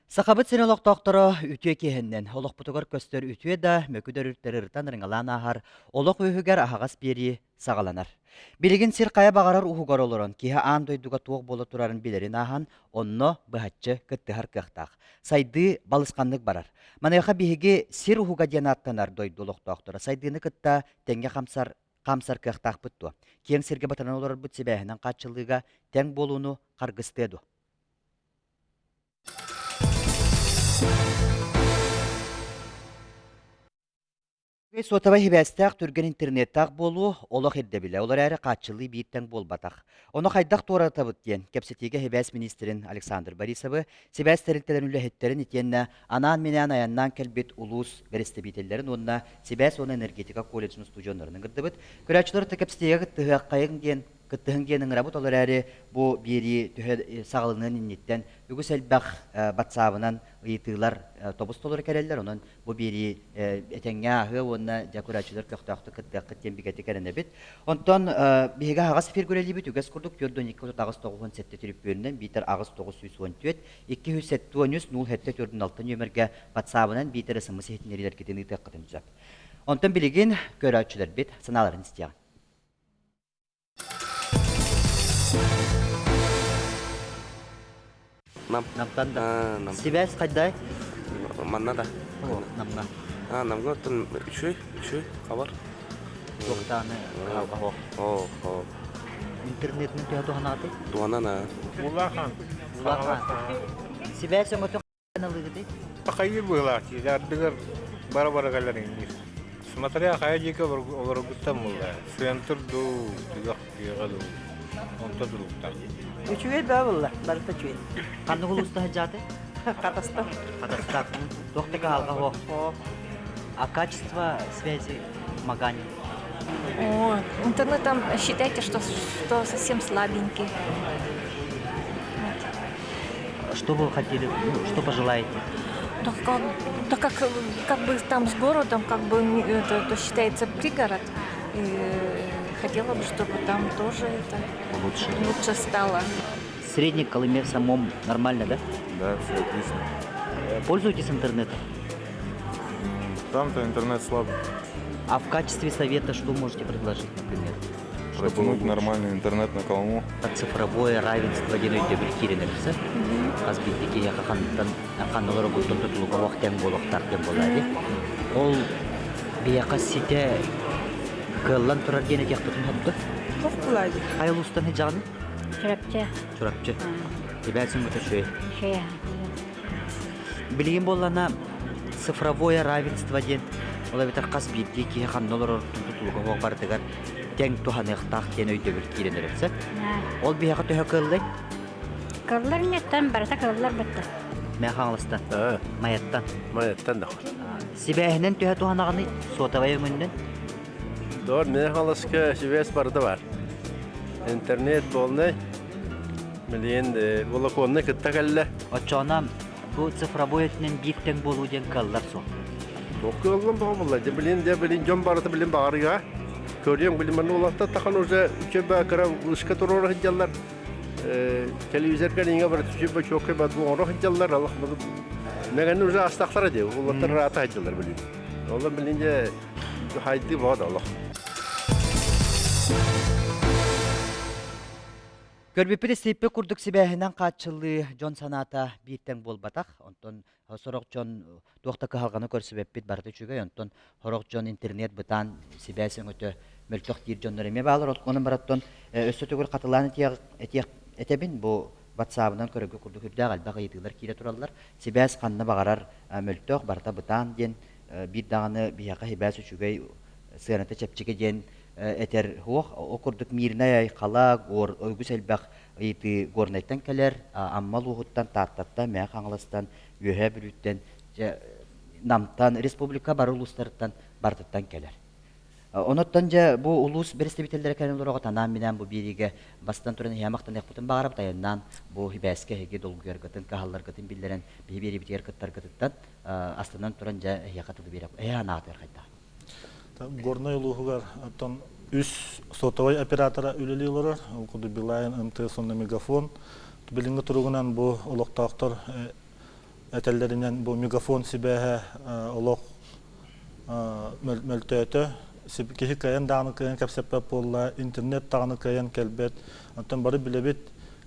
Сахабыт сирин олохтоохторо үтүө киэһэннэн, олохпутугар көстөр үтүө да, мөкү да өрүттэри ырытан ырыҥалаан ааһар олох үөһүгэр аһаҕас биэрии саҕаланар. Билигин сир хайа баҕарар уһугар олорон, киһи аан дойдуга туох буола турарын билэрин ааһан, онно быһаччы кыттыһар кыахтаах. Сайдыы балысханнык барар. Маныаха биһиги сир уһуга диэн ааттанар дойду олохтоохторо сайдыыны кытта тэҥҥэ хамсар хаамсар кыахтаахпыт дуо? Киэҥ сиргэ батаран олорорбут сибээһинэн хааччыллыыга тэҥ буолууну харгыстыа дуо? Суотабай сибээстээх түргэн интернеттээх буолуу олох ирдэбилэ, ол эрээри хааччыллыы биир тэҥ буолбатах. Ону хайдах туоратабыт диэн кэпсэтиигэ сибээс миниистирин Александр Борисовы, сибээс тэрилтэлэрин үлэһиттэрин итиэннэ анаан-минээн айаннаан кэлбит улуус бэрэстэбиитэллэрин уонна сибээс уонна энергетика колледжын устудьуоннарын ыҥырдыбыт. Көрөөччүлэр кэпсэтиигэ кыттыһыаххайыҥ диэн кыттыһыҥ диэн ыҥырабыт, ол эрээри бу биэрии төһө саҕаланыан инниттэн үгүс элбэх батсаабынан ыйытыылар тобус толору кэлэллэр, онон бу биэрии этэҥҥэ ааһыа уонна дьэ көрөөччүлэр көхтөөхтүк кыттыаххыт диэн бигэтик эрэнэбит. Онтон биһиги аһаҕас эфиргэ үлэлиибит үгэс курдук 412 38 97 түлүпүөнүнэн биитэр 8 914 273 07 46 нүөмэргэ батсаабынан биитэр СМС иһитиннэриилэргитин ыытыаххытын сөп. Онтон билигин көрөөччүлэрбит санааларын истиэҕиҥ. Нам. Намтан да. А, нам. Сибээс хайдай? Манна да. Намга. А, намга оттон үчүгэй, үчүгэй хабар. Туохтааны кыһалҕа суох. Оо, оо. Интернетинэн төһө туһанаатый? Туһанан аа. Улахан. Улахан. Сибээс өҥөтө ылыгытый? Хайыр быһылаах дии, ардыгар бара-бара кэлэр иҥниир. Смотря хайа диэки олорбуттан буолла. Центр дуу, түгэх тыаҕа дуу, онто туруктаах. Үчүгэй баа буолла, барыта үчүгэй. Ханнык улууста сылдьааты? Хатастан. Хатастан. Туох да кыһалҕа суох. А качество связи Магани? О, интернет там считайте, что совсем слабенький. Вот. Что вы хотели, ну, что пожелаете? Да как, да как бы там с городом, как бы это считается пригород. И хотела бы, чтобы там тоже это лучше, лучше стало. Средний Колыме в самом нормально, да? Да, все отлично. Пользуетесь интернетом? Там-то интернет слабый. А в качестве совета что можете предложить, например? Чтобы Протянуть улучшить? нормальный интернет на Колыму. Цифровое равенство диэн өйдөбүл киирэн эрэрсэ. Хас биирдии киһиэхэ хантан ханна олорбуттан тутулуга суох тэҥ буолуохтаах диэн буолаа дии. Ол биһиэхэ ситэ кыаллан турар диэн этиэхпитин сөп дуо? Туох буолаа дии? Хайа улуустан сылдьаҕыный? Чурапчы. Чурапчы. Тибээсин бу үчүгэй. Үчүгэй. Билигин буоллана цифровое равенство диэн ол эбэтэр хас биирдии киһи ханна олороруттан тутулуга суох барытыгар тэҥ туһаныахтаах диэн өйдөбүл киирэн эрэр сөп. Ол биһиэхэ төһө кыаллай? Кыллар инньэттэн барыта кыллар бытта. Мэ Хаҥаластан. Майаттан. Майаттан да. Сибээһинэн төһө туһанаҕыный? Суотабай өҥөннөн? Доор, Мэҥэ Хаҥаласка сибээс барыта бар. Интернет полный. Билигин волоконный кытта кэллэ. Оччоҕуна бу цифровой өттүнэн биир тэҥ буолуу диэн кыаллар суох. Туох кыаллан баҕа буолла. Дьэ билин, дьэ билин дьон барыта билин баҕарыга. Көрүөҥ билин манна улаатта тахан уже үчүгэй кыра вышка туруора сылдьаллар. Телевизорга иҥэ барыта үчүгэй чуоккай бат оҥоро сылдьаллар. Аллах Мэгэн уже астахтара дии. Улаттар раата сылдьаллар билин. Олор билин дьэ хайдыы баҕа да олох. Көрбүппүт истииппит курдук сибээһинэн хааччыллыы дьон санаата биир тэҥ буолбатах. Онтон сорох дьон туох да кыһалҕаны көрсүбэппит барыта үчүгэй. Онтон сорох дьон интернет бытаан сибээс өҥөтө мөлтөх диир дьоннор эмиэ баалар. Онон бараттан өссө төгүл хатылаан этиэх этэбин бу ватсабынан көрөргө курдук үрдээх элбэх ыйытыылар киирэ тураллар. Сибээс ханна баҕарар мөлтөх, барыта бытаан диэн биир даҕаны биһиэхэ сибээс үчүгэй, сыаната чэпчэки диэн этэр суох. Ол курдук Мирнэй Айхала, Гор, үгүс элбэх ыйытыы Горнайтан кэлэр, Амма улууһуттан, Тааттаттан, Мэҥэ Хаҥаластан, Үөһээ Бүлүүттэн, Намтан, республика бары улуустарыттан барытыттан кэлэр. Онуттан дьэ бу улуус бэрэстэбиитэллэрэ кэлэн олороҕут анаан-минээн бу биэриигэ бастан туран эһиэхэ махтаныахпытын баҕарабыт айаннаан бу сибээскэ эһиги долгуйаргытын, кыһалларгытын биллэрэн биһи биэриибитигэр кыттаргытыттан астынан туран дьэ эһиэхэ тылы биэрэбит. Эһиэхэ анаатыгар хайдах? Горнай улууһугар оттон үс сотовай оператора үлэлии олорор. Ол курдук Билайн, МТС уонна Мегафон. Билиҥҥи туругунан бу олохтоохтор этэллэринэн бу мегафон сибээһэ олох мөлтөөтө. Киһи кыайан даҕаны кыайан кэпсэппэт буолла, интернет даҕаны кыайан кэлбэт. Оттон бары билэбит,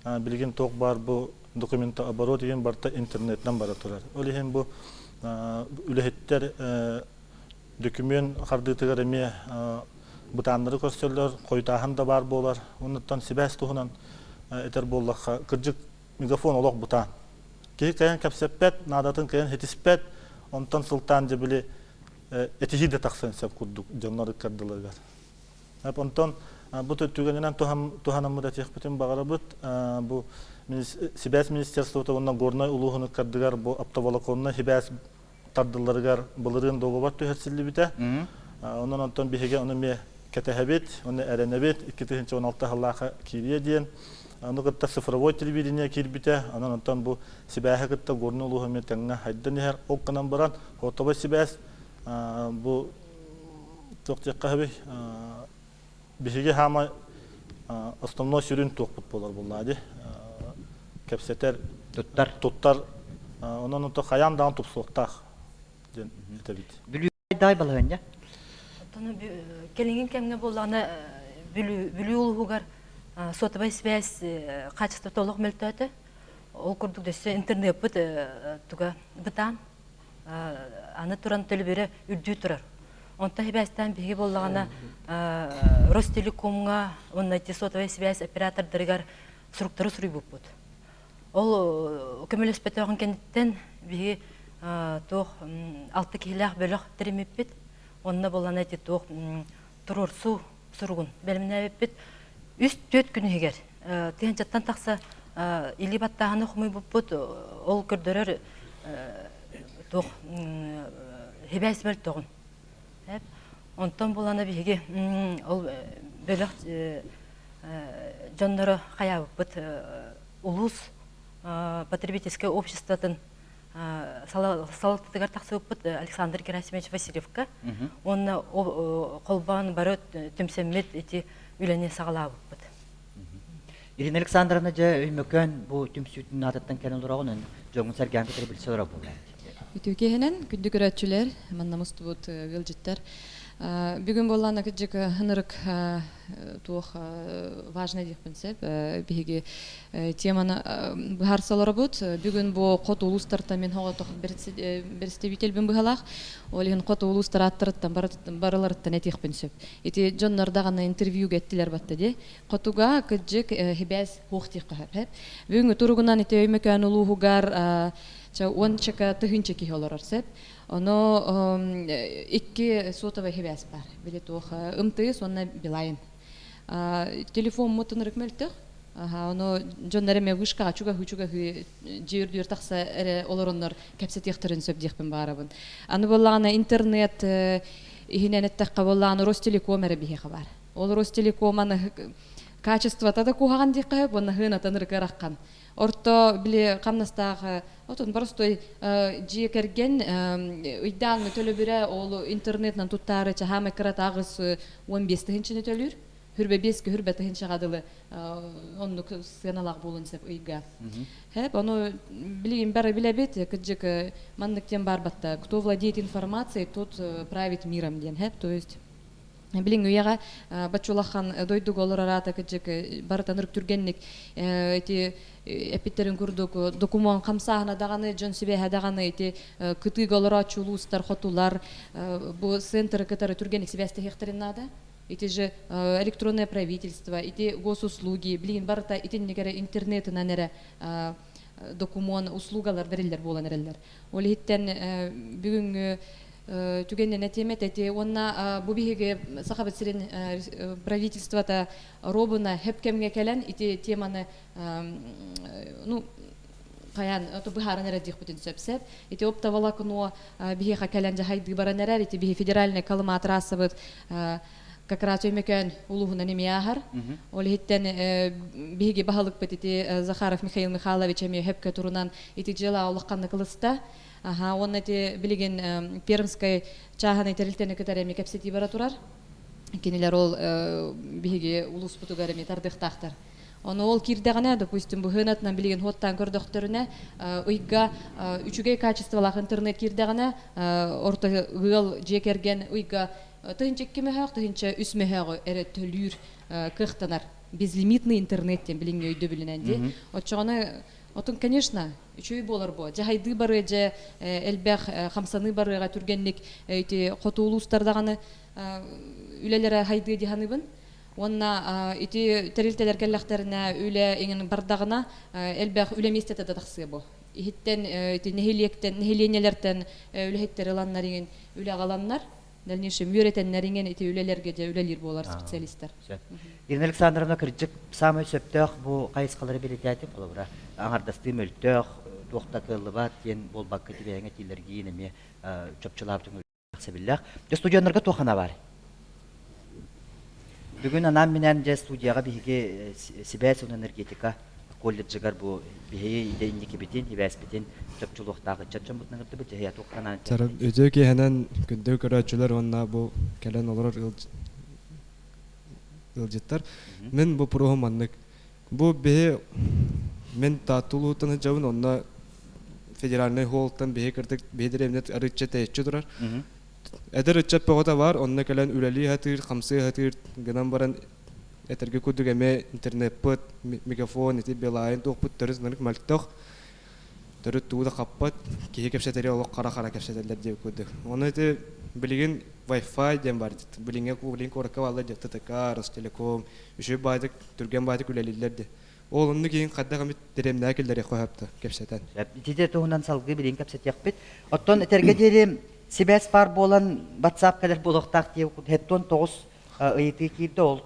билигин туох баар бу документооборот деген барыта интернетинэн бара турар. Ол иһин бу үлэһиттэр дөкүмүөн хардыытыгар эмиэ бытааннары көрсөллөр, хойутааһын да баар буолар. Оннуттан сибээс туһунан этэр буоллахха, кырдьык мегафон олох бытаан. Киһи кыайан кэпсэппэт, наадатын кыайан ситиспэт, онтон сылтаан дьэ били этиһии да тахсан сөп курдук дьоннор ыккардыларыгар. Онтон бу түгэнинэн туһанаммыт этиэхпитин баҕарабыт. Бу сибээс министерствота уонна Горнай улууһун ыккардыгар бу оптоволоконнай сибээс тардылларыгар былырыын договор түһэрсиллибитэ. Онон онтон биһиги ону эмиэ кэтэһэбит, ону эрэнэбит. 2016 сыллаахха киириэ диэн. Ону кытта цифровой телевидение киирбитэ. Онон онтон бу сибээһи кытта Горнай улууһа эмиэ тэҥҥэ хайдан иһэр. Ол гынан баран, сотовай сибээс бу туох диэххэ сөбүй биһиги хаама основной сүрүн туохпут буолар буоллаа дии кэпсэтэр туттар туттар онон ото хайаан даҕаны тупсуохтаах диэн этэбит Бүлүү дай балаһыанньа Оттон кэлиҥҥи кэмҥэ буоллаҕына Бүлүү улууһугар сотовай связь хаачыстыбата олох мөлтөөтө. Ол курдук өссө интернеппыт туга бытаан аны туран төлөбүрэ үрдүү турар. Онтон сибээстээн биһиги буоллаҕына Ростелекомҥа уонна ити сотовай связь оператордарыгар суруктары суруйбуппут. Ол көмөлөспөтөҕүн кэнниттэн биһиги туох алта киһилээх бөлөх тэриммиппит. Онно буоллаҕына ити туох туруорсуу суругун бэлэмнээбиппит. Үс-түөрт күн иһигэр тыһыынчаттан тахса илии баттааһыны хомуйбуппут. Ол көрдөрөр туох хибээс мөлтөҕүн. Онтон булана биһиги ол бөлөх дьонноро хайаабыппыт улуус потребительскай обществотын салалтатыгар тахсыбыппыт Александр Герасимович Васильевка уонна холбоон бары түмсэммит ити үлэни саҕалаабыппыт. Ирина Александровна дьэ Өймөкөөн бу түмсүүтүн аатыттан кэлэн олороҕун, дьоҥҥун сэргээн кытары билсэ олорор буоллаҕыт. Үтүө киэһэнэн, күндү көрөөччүлэр, манна мустубут ыалдьыттар. Бүгүн буоллаана кырдьык ынырык туох важный диэхпин сөп. Биһиги теманы быһаарса олоробут. Бүгүн бу хот улуустартан мин оҕотох представительбин быһалаах. Ол иһин хот улуустар ааттарыттан барыларыттан этиэхпин сөп. Ити дьоннор даҕаны интервьюга эттилэр батта дии. Хотуга кырдьык хибээс хуох диэххэ сөп. Бүгүҥҥү туругунан ити Өймөкөөн улууһугар уончака тыһыынча киһи олорор сөп. Ону икки сотовай хибээс бар. Били туох МТС уонна Билайн. Телефоммут ынырык мөлтөх. Ону дьоннор эмэ вышкаҕа чугаһыы-чугаһыы дьиэ үрдүгэр тахса эрэ олороннор кэпсэтиэхтэрин сөп диэхпин баҕарабын. Аны буоллаҕына интернет иһинэн эттэххэ буоллаҕына Ростелеком эрэ биһиэхэ баар. Ол Ростелеком аны качествота да куһаҕан диэххэ сөп уонна сыанатын ырыкыраххан. Орто били хамнастаах отон боростой дьиэ кэргэн ыйдааҥҥы төлөбүрэ ол интернетынан туттаары чаһаамай кыратааҕыс 15 тыһыынчаны төлүүр. Хүрбэ биэскэ хүрбэ тыһыынчаҕа дылы оннук сыаналаах буолуон сөп ыйга. Хэп, ону билигин бары билэбит, кыджык маннык диэн баар батта. Кто владеет информацией, тот правит миром диэн, хэп, то есть билиҥ үйэҕэ баччулахан дойдуга олорор аата кыджык барытан ырык түргэнник ити эппиттерин курдук докумуон хамсааһына даҕаны дьон сибээһэ даҕаны ити кытыыга олорооччу улуустар хотулар бу центры кытары түргэнник сибээстэһиэхтэрин наада ити же электронное правительство ити госуслуги билигин барыта итинник эрэ интернетынан эрэ докумуон услугалар бэриллэр буолан эрэллэр ол иһиттэн бүгүҥҥү түгэннэн этиэм эти уонна бу биһиги Сахабыт сирин правительствота робуна хөп кэмҥэ кэлэн ити теманы ну хайаан быһааран эрэ диэхпитин сөп сөп ити оптоволокно биһиэхэ кэлэн дьаһайдыы баран эрэр ити биһи федеральный Колыма трассабыт как раз Өймөкөөн улууһунан эмиэ ааһар. Ол иһиттэн биһиги баһылыкпыт ити Захаров Михаил Михайлович эмиэ хөпкө турунан ити дьыала улаханнык ылыста. Аха, уонна ити билигин Пермскай чааһынай тэрилтэни кытары эмиэ кэпсэтии бара турар. Кинилэр ол биһиги улууспутугар эмиэ тардыахтаахтар. Ону ол киирдэҕинэ, допустим, быһыынатынан билигин хуоттаан көрдөхтөрүнэ, ыйга үчүгэй качестволаах интернет киирдэҕинэ, орто ыал дьиэ кэргэн ыйга 1002 мөһөөх, 1003 мөһөөҕү эрэ төлүүр кыахтанар. Безлимитный интернет диэн билиҥҥи өйдөбүлүнэн дии. Оччоҕуна отун, конечно, үчүгэй буолар буо. Дьаһайдыы барыа дьэ элбэх хамсаныы барыаҕа түргэнник ити хоту улуустар даҕаны үлэлэрэ хайдыа дии саныыбын. Уонна ити тэрилтэлэр кэллэхтэринэ үлэ иҥин бардаҕына элбэх үлэ миэстэтэ да тахсыа бу. Иһиттэн ити нэһилиэктэн, нэһилиэнньэлэртэн үлэһиттэр ыланнар иҥин үлэ аҕаланнар, дальнейшем үөрэтэннэр иҥин ити үлэлэргэ дьэ үлэлиир буолар специалистар. Ирина Александровна кырдьык саамай сөптөөх бу хайысхалары бэлиэтээтим. Холобура, аҥардастыы мөлтөх, туох да кыаллыбат диэн буолбакка тибээҥэ тиилэргиин эмиэ чопчулаабытын Сэбиллээх. Дьэ студеннарга туох анаа баар? Бүгүн анаан-минээн дьэ студияҕа биһиги сибээс уонна энергетика колледжыгар бу биһиги идэ инникибитин, сибээспитин чопчулуохтаах ыччат дьоммутун ыҥырдыбыт. Дьэ туох анаан Үтүө киэһэнэн күндү көрөөччүлэр уонна бу кэлэн олорор ыалдьыттар. Мин бу боппуруоһум маннык. Бу биһи мин Таатта улууһуттан сылдьабын, онно федеральнай холлтан биһи кырдык биһи дэриэбинэ арыычча тэйиччи турар. Эдэр ыччат бөҕөтө бар, онно кэлэн үлэлии сатыыр, хамсыы сатыыр гынан баран этэргэ курдук эмиэ интернеппыт, мегафон, ити Билайн туохпут төрүт ынырык мөлтөх, төрүт тугу да хаппат, киһи кэпсэтэри олох хара-хара кэпсэтэллэр диэбит курдук. Ону ити билигин Wi-Fi диэн бар, билиҥҥэ билигин куоракка бааллар дии ТТК, Ростелеком, үчүгэй баайдык, түргэн баайдык үлэлииллэр дии. Ол оннук иһин хайдах эмит дэриэбинэҕэ киллэриэххэ сөп кэпсэтэн. Ити туһунан салгыы билигин кэпсэтиэхпит. Оттон этэргэ диэри сибээс баар буолан WhatsApp кэлэр буолуохтаах диye 79 ыйытыы киирдэ. Ол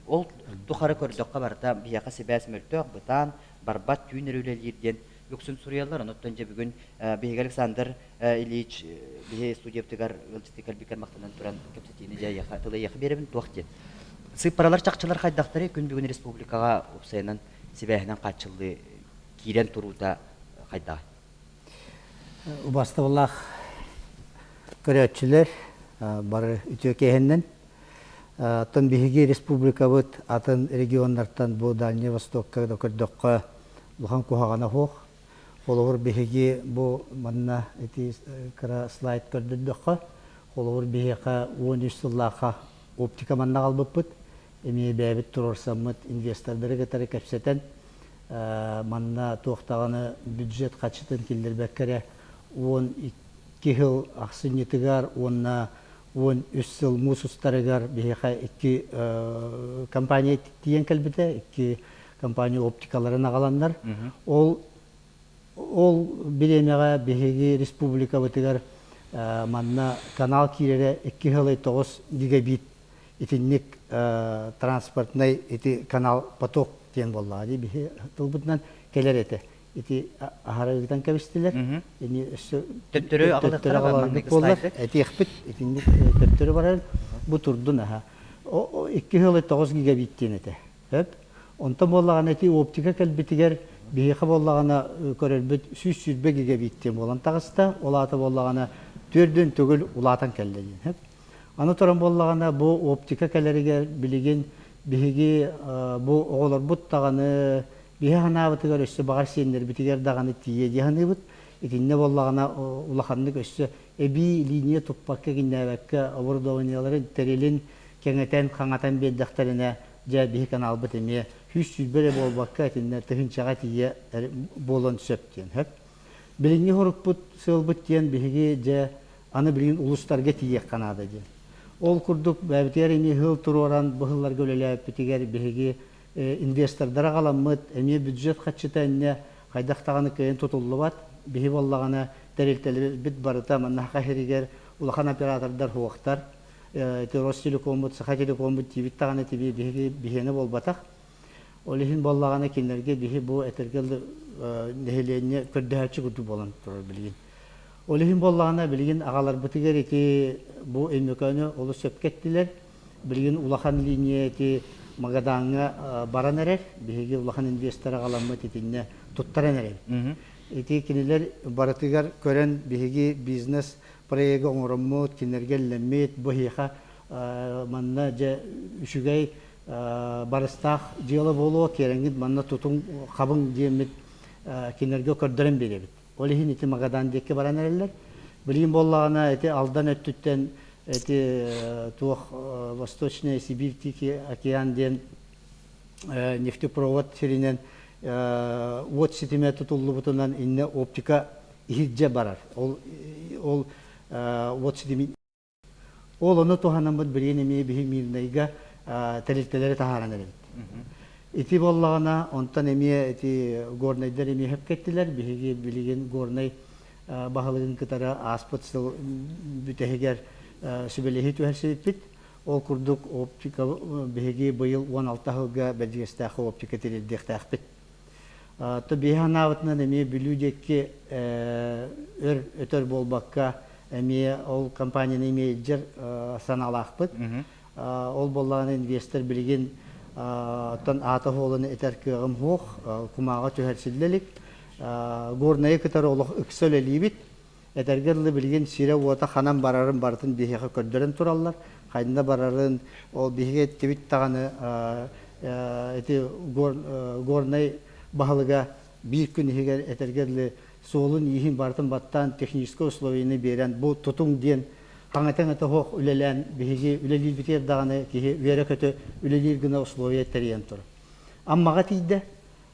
ол тухары көрдөххө барыта биһиэхэ сибээс мөлтөх, бытаан, барбат, түүн эрэ үлэлиир диэн үксүн суруйаллар. Онон дьэ бүгүн биһиги Александр Ильич биһи студиябытыгар ыалдьыттыы кэлбиккэр махтанан туран кэпсэтиини дьэ эйиэхэ тылы эйиэхэ биэрэбин туох диэн. Сыыппаралар чахчылар хайдахтарый күн бүгүн республикаҕа уопсайынан сибээһинэн хааччыллыы киирэн туруута хайдаҕый? Убастабыллаах көрөөччүлэр бары үтүө киэһэннэн. Оттон биһиги республикабыт атын регионнартан бу Дальний Востокка да көрдөххө улахан куһаҕана суох. Холобур, биһиги бу манна ити кыра слайд көрдөрдөххө, холобур, биһиэхэ 13 сыллаахха оптика манна аҕалбыппыт. Эмиэ бэйэбит туруорсаммыт инвестордары кытары кэпсэтэн, манна туох даҕаны бюджет харчытын киллэрбэккэ эрэ 12 сыл ахсынньытыгар уонна 13 сыл муус устарыгар биһиэхэ икки компания тиийэн кэлбитэ, икки компания оптикаларын аҕаланнар. Ол ол бириэмэҕэ биһиги республикабытыгар манна канал киирэрэ 2,9 гигабит итинник транспортнай ити канал поток диэн буоллаҕа дии биһи тылбытынан кэлэр этэ. Ити аһара ыытан кэбистилэр. Ини өссө төттөрү аҕалыахтара буоллар. Этиэхпит итинник төттөрү барар бу турдун аха. 2,9 гигабит диэн этэ. Сөп. Онтон буоллаҕына ити оптика кэлбитигэр биһиэхэ буоллаҕына көрөрбүт 120 гигабит диэн буолан таҕыста. Ол аата буоллаҕына төрдүн төгүл улаатан кэллэ диэн. Сөп. Аны туран буоллаҕына бу оптика кэлэригэр билигин биһиги бу оҕолорбут даҕаны биһи санаабытыгар өссө баҕар сиэннэрбитигэр даҕаны тиийэ дии саныыбыт. Итиннэ буоллаҕына улаханнык өссө эбии линия туппакка киннээбэккэ оборудованиеларын тэрилин кэҥэтэн хаҥатан биэрдэхтэринэ дьэ биһи каналбыт эмиэ 120 эрэ буолбакка итиннэ тыһыынчаҕа тиийэ буолуон сөп диэн сөп. Билиҥҥи сорукпут сыалбыт диэн биһиги дьэ аны билигин улуустарга тиийиэххэ наада диэн. Ол курдук бэйэбитигэр эмиэ ыһыл туруоран бу ыһылларга үлэлээбиппитигэр биһиги инвестордары аҕаламмыт эмиэ бюджет харчыта иннэ хайдах даҕаны кыайан тутуллубат. Биһи буоллаҕына тэрилтэлэрбит барыта манна Саха сиригэр улахан оператордар суохтар. Ити Ростелекоммут, Сахателекоммут диибит даҕаны тиби биһиги биһиэнэ буолбатах. Ол иһин буоллаҕына кинилэргэ биһи бу этэргэ нэһилиэнньэ көрдөһөөччү курдук буолан турар билигин. Ол иһин буоллаҕына билигин аҕаларбытыгар ити бу Өймөкөөнү олус сөпкө эттилэр. Билигин улахан линия ити Магадаҥҥа баран эрэр. Биһиги улахан инвестор аҕаламмыт итиннэ туттаран эрэбит. Ити кинилэр барытыгар көрөн биһиги бизнес проегы оҥороммут, кинилэргэ эллэммит, бу эһиэхэ манна дьэ үчүгэй. барыстаах дьыала буолуо, киэрэҥҥит манна тутуҥ, хабыҥ диэммит кинилэргэ көрдөрөн биэрэбит. Ол иһин ити Магадан диэки баран эрэллэр. Билигин буоллаҕына ити Алдан өттүттэн ити туох Восточная Сибирь Тихий океан диэн нефтепровод сиринэн уот ситимэ тутуллубутунан иннэ оптика иһирдьэ барар. Ол ол уот ситимин Ол ону туһанаммыт билигин эмиэ биһи Мирнэйгэ тэрилтэлэри таһааран эрэбит. Ити буоллаҕына, онтон эмиэ ити горнайдар эмиэ хөпкөттүлэр. Биһиги билигин Горнай баһылыгын кытары ааспыт сыл бүтэһигэр сүбэлэһии түһэрсибиппит. Ол курдук оптика биһиги быйыл 16 сылга Бэрдьигэстээххэ оптика тириэрдиэхтээхпит. То биһи санаабытынан эмиэ Бүлүү диэки өр өтөр буолбакка эмиэ ол компанияны эмиэ илдьэр санаалаахпыт. Ол буоллаҕына инвестор билигин оттон аата суолун этэр кыаҕым суох, кумааҕы түһэрсиллэ илик. Горнайы кытары олох ыкса үлэлиибит. Этэргэ дылы билигин сирэ-уота ханан барарын барытын биһиэхэ көрдөрөн тураллар. Хайна барарын ол биһиги эттибит даҕаны ити Горнай баһылыга биир күн иһигэр этэргэ дылы суолун-ииһин барытын баттаан техническэй условиены биэрэн бу тутуҥ диэн хаҥатан суох үлэлээн биһиги үлэлиирбитигэр даҕаны киһи үөрэ-көтө үлэлиир гына условия тэрийэн турар. Аммаҕа тиийдэ.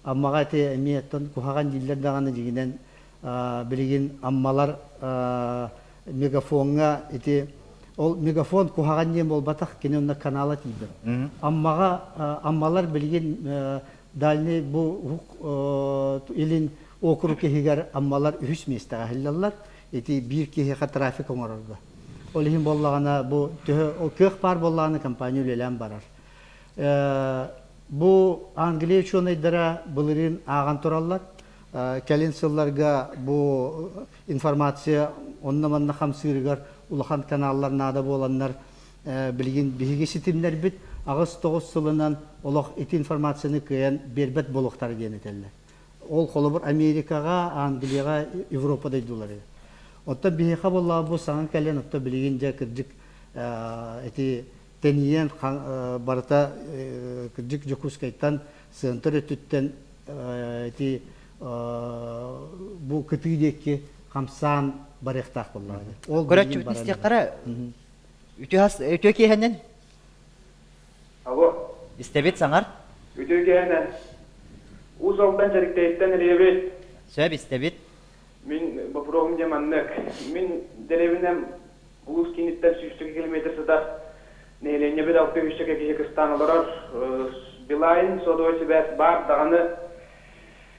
Аммаҕа ити эмиэ оттон куһаҕан дииллэр даҕаны дьиҥинэн билигин аммалар мегафоҥҥа ити ол мегафон куһаҕан диэн буолбатах кини онно канала тиийбэт. Аммаҕа аммалар билигин дальний бу уһук илин округ иһигэр аммалар үһүс миэстэҕэ иһиллэллэр. Ити биир киһиэхэ трафик оҥорорго. Ол иһин буоллаҕына бу төһө ол кыах баар буоллаҕына компания үлэлээн барар. Бу Англия учуонайдара былырыын ааҕан тураллар. Кэлин сылларга бу информация онно-манна хамсыырыгар улахан каналлар наада буоланнар билигин биһиги ситимнэрбит аҕыс-тоҕус сылынан олох ити информацияны кыайан биэрбэт буолуохтара диэн этэллэр. Ол холобур Америкаҕа, Англияҕа, Европа дойдуларыгар. Оттон биһиэхэ буоллаҕа бу саҥа кэлэн, оттон билигин дьэ кырдьык ити тэнийэн барыта кырдьык Дьокуускайтан сыантар өттүттэн ити бу кытыы диэки хамсаан барыахтаах буоллаҕа. Ол Көрөөччүбүтүн истиэхтэрэ үтүө үтүө киэһэнэн. Алло. Истэбит саҥар. Үтүө киэһэнэн. Уус Алдан Чэриктэйиттэн эрийэбит. Сөп истэбит. Мин боппуруоһум дьэ маннык. Мин дэриэбинэм улуус кииниттэн сүүсчэкэ километр сытар. Нэһилиэнньэбит алта үһүсчэкэ киһи кыстаан олорор. Билайн сотовай сибээс баар даҕаны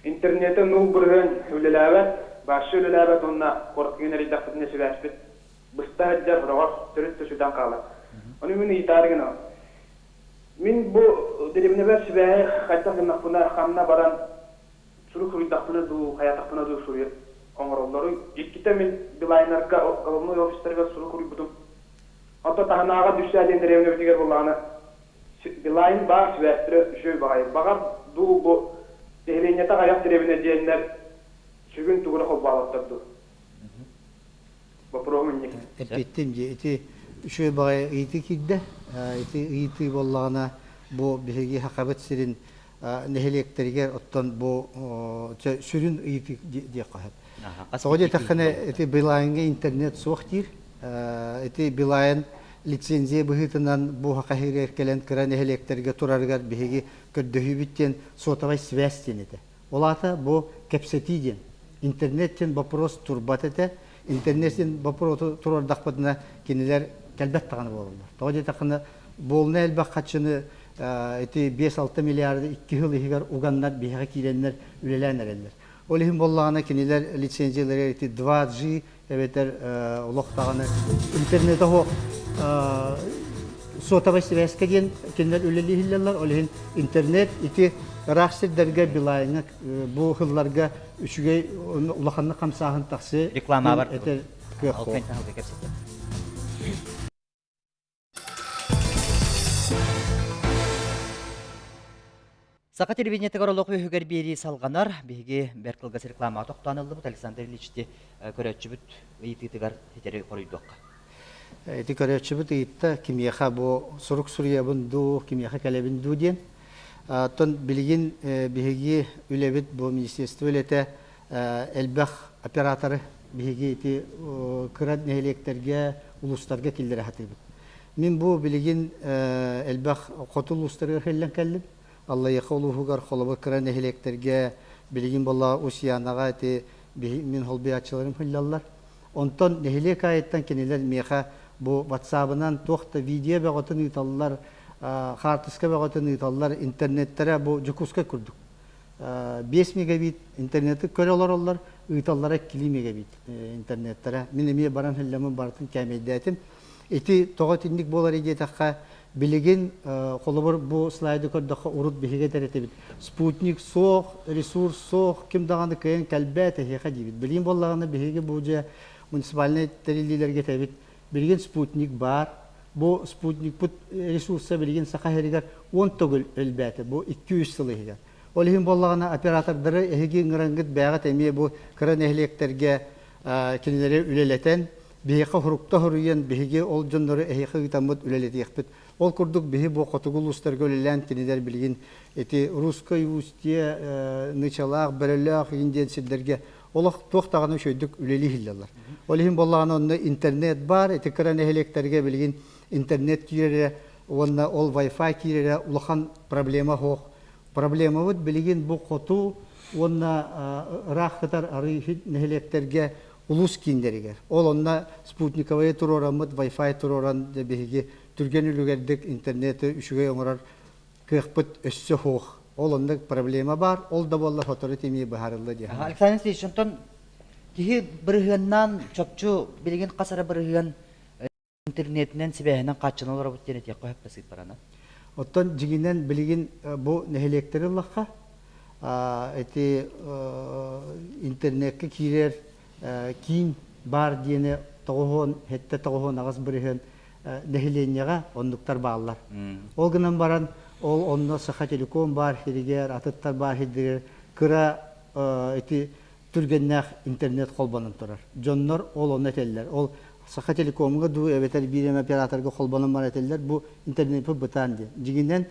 интернети нуул бырыһыан үлэлээбэт, вообще үлэлээбэт уонна куораттыгын эрийдэхпитинэ сибээспит быста сылдьар, сороҕор төрүт да сүтэн хаалар. Ону мин ыйытаары гынабын. Мин бу дэриэбинэбэр сибээһи хайдах гыннахпына, ханна баран сурук суруйдахпына дуу, хайаатахпына дуу суруйа оҥороллоруй. Иккитэ мин Билайнарга головной офистарыгар сурук суруйбутум. Оттон таһынааҕы Дүссээ диэн дэриэбинэбитигэр буоллаҕына Билайн баар сибээстэрэ үчүгэй баҕайы. Баҕар дуу бу нэһилиэнньэтэ аҕыйах дэриэбинэ диэннэр сүгүн тугу да холбооботтор дуу. Боппуруоһум инник. Эппиттим дии ити үчүгэй баҕайы ыйытыы киирдэ. Ити ыйытыы буоллаҕына бу биһиги Сахабыт сирин нэһилиэктэригэр оттон бу сүрүн ыйытыы диэххэ сөп. Тоҕо диэтэххинэ ити Билайнга интернет суох диир. Ити Билайн лицензия быһыытынан бу Саха сиригэр кэлэн кыра нэһилиэктэргэ турарыгар биһиги көрдөһүүбүт диэн сотовай связь диэн этэ. Ол аата бу кэпсэтии диэн. Интернет диэн вопрос турбат этэ. Интернет диэн боппуруоту туруордахпытына кинилэр кэлбэт даҕаны буолаллар. Тоҕо диэтэххинэ буолуна элбэх хаччыны ити 5-6 миллиарды икки сыл иһигэр уганнар биһиэхэ киирэннэр үлэлээн эрэллэр. Ол иһин буоллаҕына кинилэр лицензиялары ити 2G эбэтэр олох даҕаны интернета суох сотовай связка диэн кинилэр үлэлииһиллэллэр. Ол иһин интернет ити ыраах сирдэргэ Билайҥа бу сылларга үчүгэй улаханнык хамсааһын тахсыы реклама бар этэр кыах суох. Саха телевидениетыгар олох үһүгэр биэрии салҕанар. Биһиги бэрт кылгас рекламаҕа тохтоон ыллыбыт. Александр Ильичти көрөөччүбүт ыйытыытыгар ситэри хоруйдуохха. Ити көрөөччүбүт ыйытта кимиэхэ бу сурук суруйабын дуу, кимиэхэ кэлэбин дуу диэн. Оттон билигин биһиги үлэбит бу министерство үлэтэ элбэх операторы биһиги ити кыра нэһилиэктэргэ, улуустарга киллэрэ сатыыбыт. Мин бу билигин элбэх хоту улуустарыгар кэллэн кэллим. Аллайыаха улууһугар холобур кыра нэһилиэктэргэ билигин буолла Усьянаҕа ити мин холбуйааччыларым сылдьаллар. Онтон нэһилиэк аайыттан кинилэр миэхэ бу ватсабынан туох да видео бөҕөтүн ыыталлар, хаартыска бөҕөтүн ыыталлар, интернеттэрэ бу Дьокуускай курдук. 5 мегабит интернети көрө олороллор, ыыталлара 2 мегабит интернеттэрэ. Мин эмиэ баран иһиллэммин барытын кээмэйдээтим. Ити тоҕо итинник буолар диэтэххэ, билигин холобур бу слайды көрдөххө урут биһиги этэр этибит. Спутник суох, ресурс суох, ким даҕаны кыайан кэлбэт эһиэхэ диибит. Билигин буоллаҕына биһиги бу дьэ муниципальнай тэриллиилэргэ этэбит. Билигин спутник баар. Бу спутникпыт ресурса билигин Саха сиригэр 10 төгүл элбээтэ. Бу 2-3 сыл иһигэр. Ол иһин буоллаҕына оператордары эһиги ыҥыраҥҥыт бээҕит эмиэ бу кыра нэһилиэктэргэ кинилэри үлэлэтэн биһиэхэ хурукта хоруйан биһиги ол дьоннору эһиэхэ ыытаммыт үлэлэтиэхпит. Ол курдук биһи бу хотугу улуустарга үлэлээн кинилэр билигин ити Русскай Устье, Нычалаах, Бөрөлөөх иин диэн сирдэргэ олох туох даҕаны үчүгэйдик үлэлии иһиллэллэр. Ол иһин буоллаҕына онно интернет баар, ити кыра нэһилиэктэргэ билигин интернет киирэрэ уонна ол Wi-Fi киирэрэ улахан проблема суох. Проблемабыт билигин бу хоту уонна ыраах сытар арыы нэһилиэктэргэ улуус кииннэригэр. Ол онно спутниковые туруораммыт, Wi-Fi туруоран биһиги түргэн үлүгэрдик интернети үчүгэй оҥорор кыахпыт өссө суох. Ол онно проблема баар, ол да буоллар сотору тимии быһаарылла диэн. Александр Алексеевич, онтон киһи бырыһыаннаан чопчу билигин хас эрэ бырыһыан интернетинэн сибээһинэн хааччынан олоробут диэн этиэххэ сөп да сыыппарана. Оттон дьиҥинэн билигин бу нэһилиэктэри ыллахха, ити интернеккэ киирэр киин баар диэни тоҕуһуон сэттэ тоҕуһуон аҕыс бырыһыан нэһилиэнньэҕэ оннуктар бааллар. Ол гынан баран ол онно Сахателеком баар сиригэр, атыттар баар сирдэригэр кыра ити түргэннээх интернет холбонон турар. Дьоннор ол онно этэллэр. Ол Саха телекомҥа дуу эбэтэр биир эмэ операторга холбонон баран этэллэр бу интернеппит бытаан диэн. Дьиҥинэн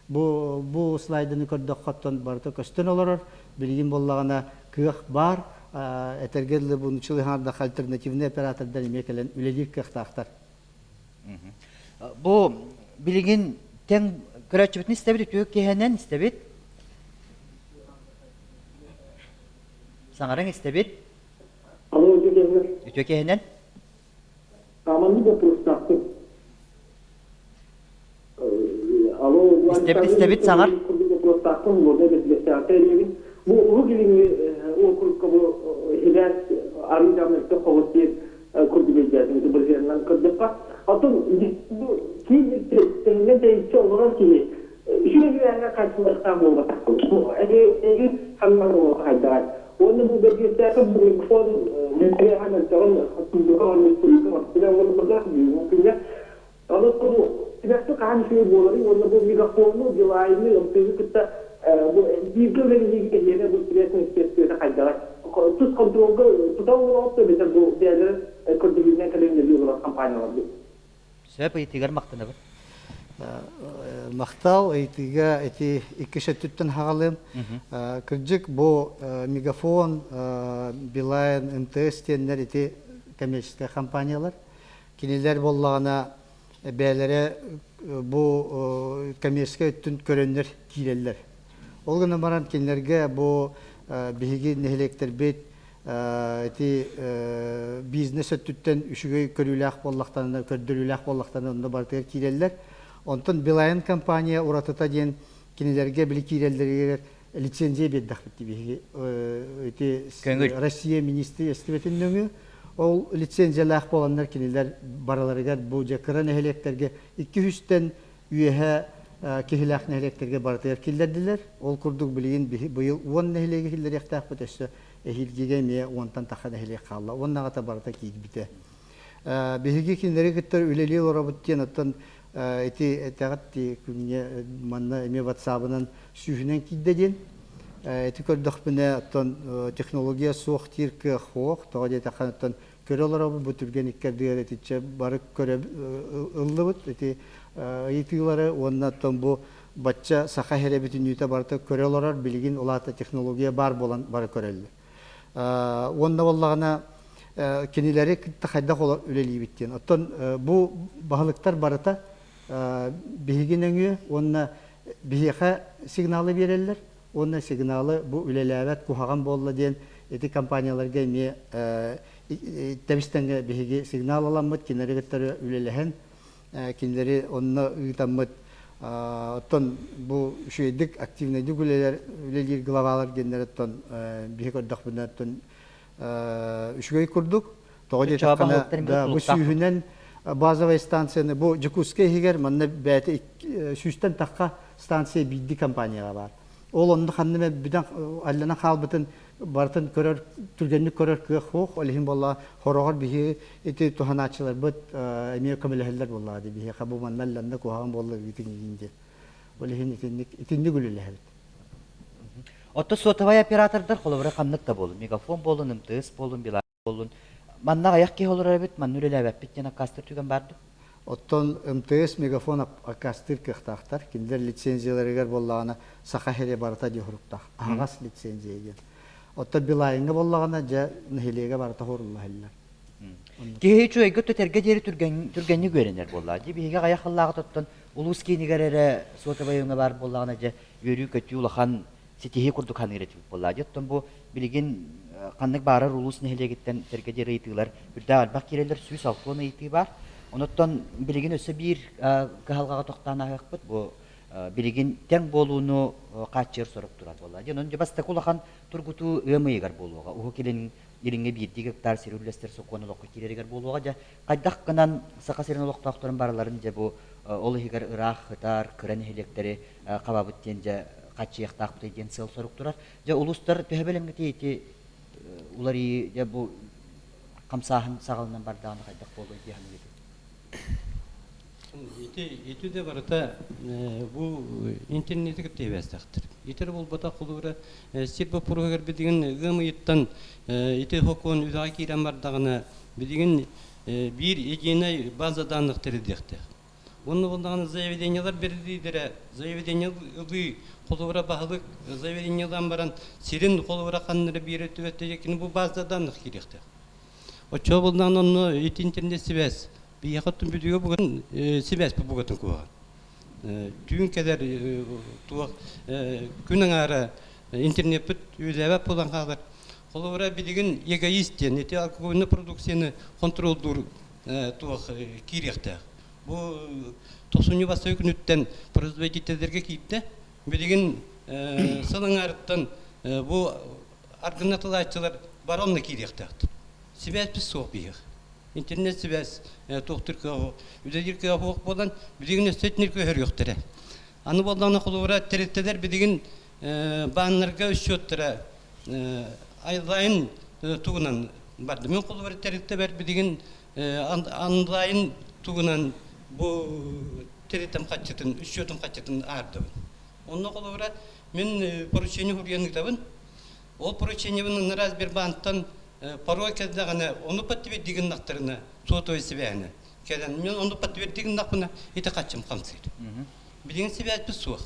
бу бу слайданы көрдөххө оттон барыта көстөн олорор. Билигин буоллаҕына кыах баар. Этэргэ дылы бу нуччалыы альтернативный оператордар эмиэ кэлэн үлэлиир кыахтаахтар. Бу билигин тэҥ көрөөччүбүтүн истэбит, үтүө киһинэн истэбит. Саҥарыҥ истэбит. Алло, үтүө киһинэн. Үтүө киһинэн. Маннык боппуруостаахпын. Алло, Истэбит, истэбит, саҥар. Курдук боппуруостаахпын, уонна бэсээхтэ эрийэбин. Бу Уһук Илиҥҥи уокурукка бу сибээс арыый даҕаны өттө хобут диэн курдук өйдөөтүм ити бырыһыанынан көрдөххө. Оттон бу киин тэҥҥэ тэйиччи олорор киһи үчүгэй үөһэҥҥэ хааччыллыахтаах буолбатах. Эһиги ханна хайдаҕай? Уонна бу бэрдиэстээхэ бу микрофон үөһэ мөлтөҕүн тууга уонна суруйга мартына оҥорбутах бүгүҥҥү күҥҥэ. Аны бу сибээсти хаһан үчүгэй буоларый уонна бу мегафону, Билайны, МТГ кытта бу бииргэ үлэлиһиигэ эһиэнэ бу сибээс министиэристибэтэ хайдаҕай? Тус контролга тута олороҕут да эбэтэр бу бэйэлэрин көрдөһүүнэн кэлэн үлэлии олорор компаниялар Сөп ыйытыыгар махтанабыт. Махтал ыйытыыга ити икки өттүттэн хаҕалыым. Кырдьык бу Мегафон, Билайн, МТС диэннэр ити коммерческай компаниялар. Кинилэр буоллаҕына бэйэлэрэ бу коммерческай өттүн көрөннөр киирэллэр. Ол гынан баран кинилэргэ бу биһиги нэһилиэктэрбит ити бизнес өттүттэн үчүгэй көрүүлээх буоллахтарына, көрдөрүүлээх буоллахтарына онно барытыгар киирэллэр. Онтон Билайн компания уратыта диэн кинилэргэ били киирэллэригэр лицензия биэрдэхпит биһиги ити Россия министиэристибэтин нөҥүө ол лицензиялаах буоланнар кинилэр барыларыгар бу дьэ кыра нэһилиэктэргэ икки үстэн үөһэ киһилээх нэһилиэктэргэ барытыгар киллэрдилэр. Ол курдук билигин быйыл 10 нэһилиэги киллэриэхтээхпит өссө эһиилгигэ эмиэ уонтан тахса нэһилиэк хаалла. Уоннаҕата барыта киирбитэ. Биһиги кинилэри кытта үлэлии олоробут диэн оттон ити этэҕит күҥҥэ манна эмиэ ватсабынан сүүһүнэн киирдэ диэн. Ити көрдөхпүнэ оттон технология суох диир кыах суох. Тоҕо диэтэххэ оттон көрө олоробут бу түргэн иккэрдигэр итиччэ бары көрө ыллыбыт ити ыйытыылары уонна оттон бу бачча саха сирэ бүтүннүүтэ барыта көрө олорор билигин улаата технология баар буолан бары көрөллөр. Уонна буоллаҕына кинилэри кытта хайдах үлэлиибит диэн. Оттон бу баһылыктар барыта биһиги нөҥүө уонна биһиэхэ сигналы биэрэллэр уонна сигналы бу үлэлээбэт куһаҕан буолла диэн ити компанияларга эмиэ тэбис-тэҥҥэ биһиги сигнал ыламмыт кинилэри кытта үлэлэһэн кинилэри онно ыытаммыт оттон бу үчүгэйдик активнайдык үлэлэр үлэлиир главалар диэннэр оттон биһи көрдөхпүнэ оттон үчүгэй курдук тоҕо диэтэххинэ да бу сүүһүнэн базовая станцияны бу Дьокуускай иһигэр манна бэйэтэ сүүстэн тахха станция биирдии компанияҕа баар. Ол онно ханна эмэ бүтэн алланан хаалбытын барытын көрөр түргэнник көрөр кыах суох. Ол иһин буолла хороҕор биһи ити туһанааччыларбыт эмиэ көмөлөһөллөр буоллаҕа дии биһиэхэ бу манна алланна куһаҕан буолла ыытыҥ иһин диэн. Ол иһин итинник итинник үлэлэһэбит. Оттон сотовай оператордар холобура ханнык да буолун, мегафон буолун, МТС буолун, Билайн буоллун. Манна аҕыйах киһи олорор эбит, манна үлэлээбэппит диэн аккаастыыр түгэн баар дуо? Оттон МТС Мегафон аккаастыыр кыахтаахтар. Кинилэр лицензияларыгар буоллаҕына Саха сирэ барыта дьоһуруктаах. Аһаҕас лицензия диэн. Оттон Билайҥҥа буоллаҕына дьэ нэһилиэгэ барыта хорула иһиллэр. Киһи үчүгэйгэ түтэргэ диэри түргэнник үөрэнэр буоллаҕа. Дии биһиги аҕыйах сыллааҕыта оттон улуус киинигэр эрэ суотабай өҥө баар буоллаҕына дьэ үөрүү-көтүү улахан ситиһии курдук саныыр этибит буоллаҕа. Дьэ оттон бу билигин ханнык баарар улуус нэһилиэгиттэн сэргэ диэри ыйытыылар үрдээх элбэх киирэллэр, 160 ыйытыы баар. Онуттан билигин өссө биир кыһалҕаҕа тохтоон ааһыахпыт. Бу билигин тэҥ буолууну хааччыйар сорук турар буолла. Дьэ онон дьэ бастакы улахан тургутуу ыам ыйыгар буолуоҕа. Уһук Илин Илиҥҥэ биирдии гектар сири үллэстэр сокуон олоххо киирэригэр буолуоҕа. Дьэ хайдах гынан Саха сирин олохтоохторун барыларын дьэ бу ол иһигэр ыраах сытар кыра нэһилиэктэри хабабыт диэн дьэ хааччыйыахтаахпытый диэн сыал-сорук турар. Дьэ улуустар төһө бэлэмҥитий ити уларыйыы дьэ бу хамсааһын саҕаланан бардаҕына хайдах буолуой дии саныыгытый? Ити ити да барыта бу интернети кытта сибээстэхтэр. Итер буолбатах холобура сир боппуруоһугар билигин ыам ыйыттан ити сокуон үлэҕэ киирэн бардаҕына билигин биир единый база данных тэриллиэхтээх. Уонна буоллаҕына заявлениелар бэриллиилэрэ, заявление ылыы холобура баһылык заявлениелаан баран сирин холобура ханна эрэ биэрэ түбэттэ кини бу база данных киириэхтээх. Оччоҕо буоллаҕына онно ити интернет сибээс биһиэхэ оттон бүлүүгэ бугатын сибээс бугатын куһаҕан. Түүн кэлэр туох күн аҥаара интернеппит үлэлээбэт буолан хаалар. Холобура билигин эгоист диэн ити алкогольнай продукцияны хонтуруоллуур туох киириэхтээх. Бу тохсунньу бастакы күнүттэн производителлэргэ киирдэ. Билигин сыл аҥаарыттан бу аргынатылааччылар бары онно киириэхтээхтэр. Сибээспит суох биһиэх. Интернет сибээс туохтур кыах үлэлиир кыах суох буолан билигин өссө итинник көһөрүөхтэрэ. Аны буоллаҕына холобура тэрилтэлэр билигин бааннарга счеттара онлайн тугунан барды. Мен холобура тэрилтэбэр билигин онлайн тугунан бу тэрилтэм хаччытын, счетум хаччытын аардыбын. Онно холобура мен поручение суруйан ыытабын. Ол поручениебын ыныраа Сбербанктан пароль кэллэҕинэ, ону подтверди гыннахтарына, сотовой связьны кэлэн, мен ону подтверди гыннахпына, ити хаччым хамсыыр. Билигин связьпыт суох.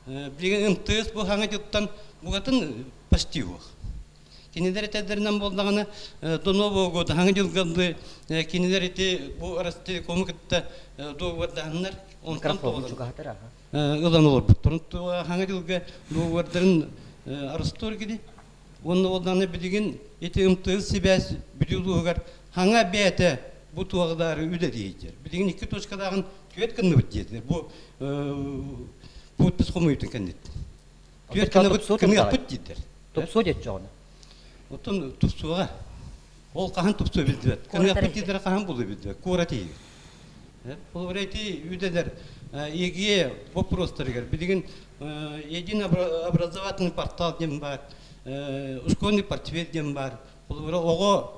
Билигин МТС бу хаҥа дьылтан букатын почти суох. Кинилэр этэллэринэн буоллаҕына, до Нового года хаҥа дьылга кинилэр ити бу Ростелекому кытта договордаһаннар, онтон ылан олорбуттарын хаҥа дьылга договордарын арыстуур кини. Уонна буоллаҕына билигин ити МТС сибээс Бүлүү улууһугар хаҥа бэйэтэ бу туоҕдаары үлэлиир. Билигин икки точкалааҕын түөрт гынныбыт диэтилэр. Бу подпись хомуйуутун кэнниттэн. Түөрт гынныбыт кыныахпыт дииллэр. Тупсуо диэччэҕинэ. Оттон тупсуоҕа. Ол хаһан тупсуо биллибэт. Кыныахпыт дииллэрэ хаһан булуо биллибэт. Куорат иһигэр. Холобура ити үлэлэр ЕГЭ боппуруостарыгар билигин единый образовательный портал диэн баар, школьный портфель диэн баар. Холобура оҕо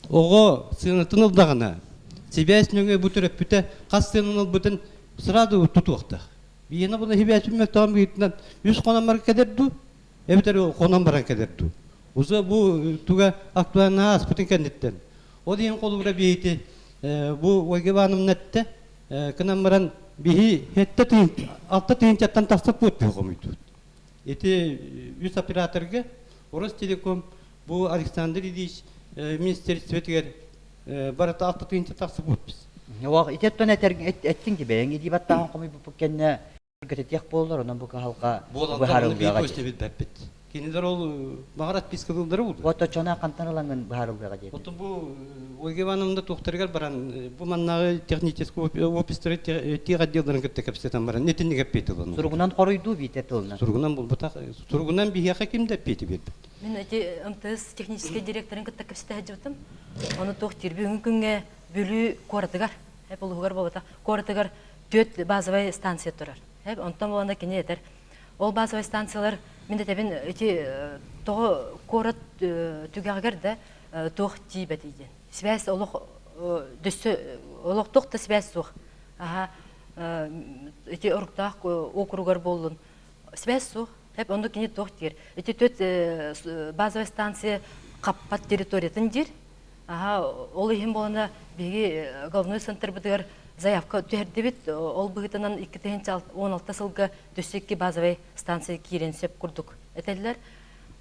оҕо сыанатын ылдаҕына, сибээс нөҥүө бу төрөппүтэ хас сыанан ылбытын сразу тутуохтаах. Биһиэнэ була сибээсин мөлтөҕүн быһыытынан үс хонон баран кэлэр дуу, эбэтэр хонон баран кэлэр дуу. Уже бу туга актуальна ааспытын кэнниттэн. Ол иһин холобура биһити бу Ольга Ивановна эттэ, кынан баран биһи хетте тыын алта тыынчаттан тахса пут хомуйдут. Ити үс операторга Ростелеком бу Александр Ильич министерствотыгар барыта алта тыынча тахса пут біз. Уох итеттон эттиң ди бэйэҥ илии баттааһын хомуйбуппут кэннэ кэтэтиэх буоллар, онон бу кыһалҕа быһаарыллыаҕа быһаарыллыаҕа Кинилэр ол баҕар отпискалыыллара буолуо. Вот оччону хантан ылаҥҥын быһаарыллыаҕа диэтэ. Оттон бу Ольга Ивановна туохтарыгар баран бу маннааҕы техническэй офистары тех отделларын кытта кэпсэтэн баран итинник эппиэт ылан. Суругунан хоруйдуу биитэ тылынан. Суругунан булбатах. Суругунан биһиэхэ ким да эппиэти биэрбэт. Мин эти МТС техническэй директорын кытта кэпсэтэ сылдьыбытым. Ону туох диир бүгүҥҥү күҥҥэ Бүлүү куоратыгар, улууһугар буолбатах, куоратыгар түөрт базовай станция турар. Онтон буолана кини этэр, ол базовай станциялар мин этэбин ити тоҕо куорат түгэҕигэр да туох тиийбэтий диэн. Связь олох дөссө олох туох да связь суох. Аха ити Оруктаах округар буоллун связь суох. Хеп онно кини туох диир. Ити төрт базовай станция хаппат территориятын диир. Аха, ол иһин буолана биһиги головной центрбытыгар заявка түһэрдибит. Ол быһыытынан 2016 сылга өссө икки базовай станция киирэн сөп курдук этэллэр.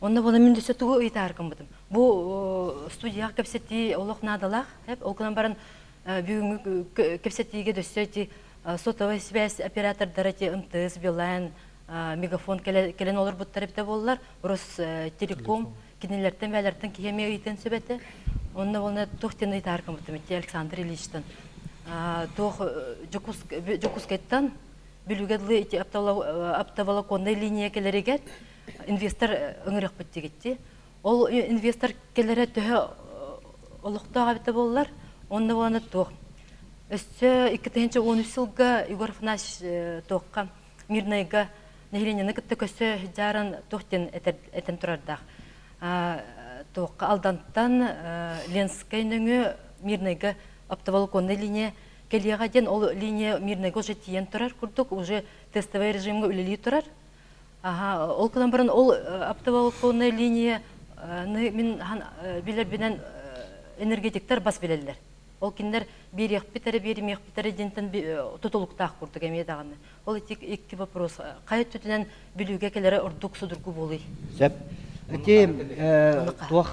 Онно буолан мин өссө тугу ыйытаар гыммытым. Бу студияҕа кэпсэтии олох наадалаах. Ол гынан баран бүгүҥҥү кэпсэтиигэ өссө ити сотовая связь оператордара ити МТС, Билайн, Мегафон кэлэн олорбуттар эбитэ буоллар, Ростелеком кинилэртэн бээлэртэн киһи эмиэ ыйытыан сөп этэ. Онно буолна туох диэн ыйытаар гыммытым ити Александр Ильичтан. Туох Дьокуускайтан Бүлүүгэ дылы ити оптоволоконнай линия кэлэригэр инвестор ыҥырыахпыт диэбитти. Ол инвестор кэлэрэ төһө олохтоох эбитэ буоллар, онно буолана туох. Өссө 2013 сылга Егор Афанасьевич туохха Мирнайга нэһилиэнньэни кытта көсө сылдьааран туох диэн этэн турардаах. Туохха Алдантан Ленскэй нөҥүө Мирнайга оптоволоконнай линия кэлиэҕэ диэн ол линия Мирнайга уже тиийэн турар курдук уже тестовый режимҥа үлэлии турар. Аха, ол гынан баран ол оптоволоконная линия мин билэрбинэн энергетиктэр бас билэллэр. Ол кинилэр биэриэхпит эрэ биэримиэхпит эрэ диэнтэн тутулуктаах курдук эмиэ даҕаны. Ол ити икки вопрос. Хайа өттүтүнэн Бүлүүгэ кэлэрэ ордук судургу буолуй? Сөп. Ити туох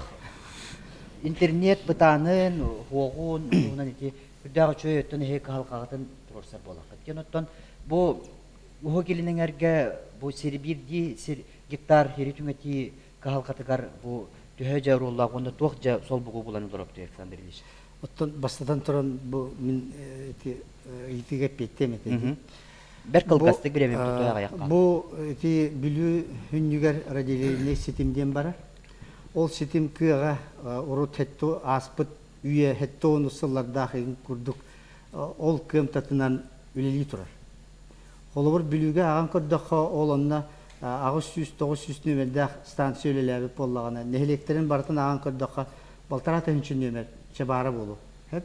интернет бытаанын, хуоҕун, туһунан ити үрдээх үчүгэй өттүн эһи кыһалҕаҕытын туруорсар буолаххыт. Диэн оттон бу Уһук Илин эҥэргэ бу сири биирдии сир гектар сири түҥэтии кыһалҕатыгар бу төһө дьэ оруоллаах уонна туох дьэ солбугу булан олоробутуй Александр Ильич? Оттон бастатан туран бу мин ити ыйытыыга эппиэттиэм этэ. Бэрт кылгастык бириэмэбит тутуһа аҕыйахха. Бу ити Бүлүү хүннүгэр радиолинейнай ситим диэн барар. Ол ситим кыаҕа урут хетто ааспыт үйэ хетто онус сыллардаах курдук ол кыамтатынан үлэлии турар. Холобур, Бүлүүгэ ааҕан көрдөххө, ол онно 800-900 нүөмэрдээх станция үлэлээбит буоллаҕына, нэһилиэктэрин барытын ааҕан көрдөххө, балтараа тыһыынча нүөмэр чэ баара буолуо. Сөп.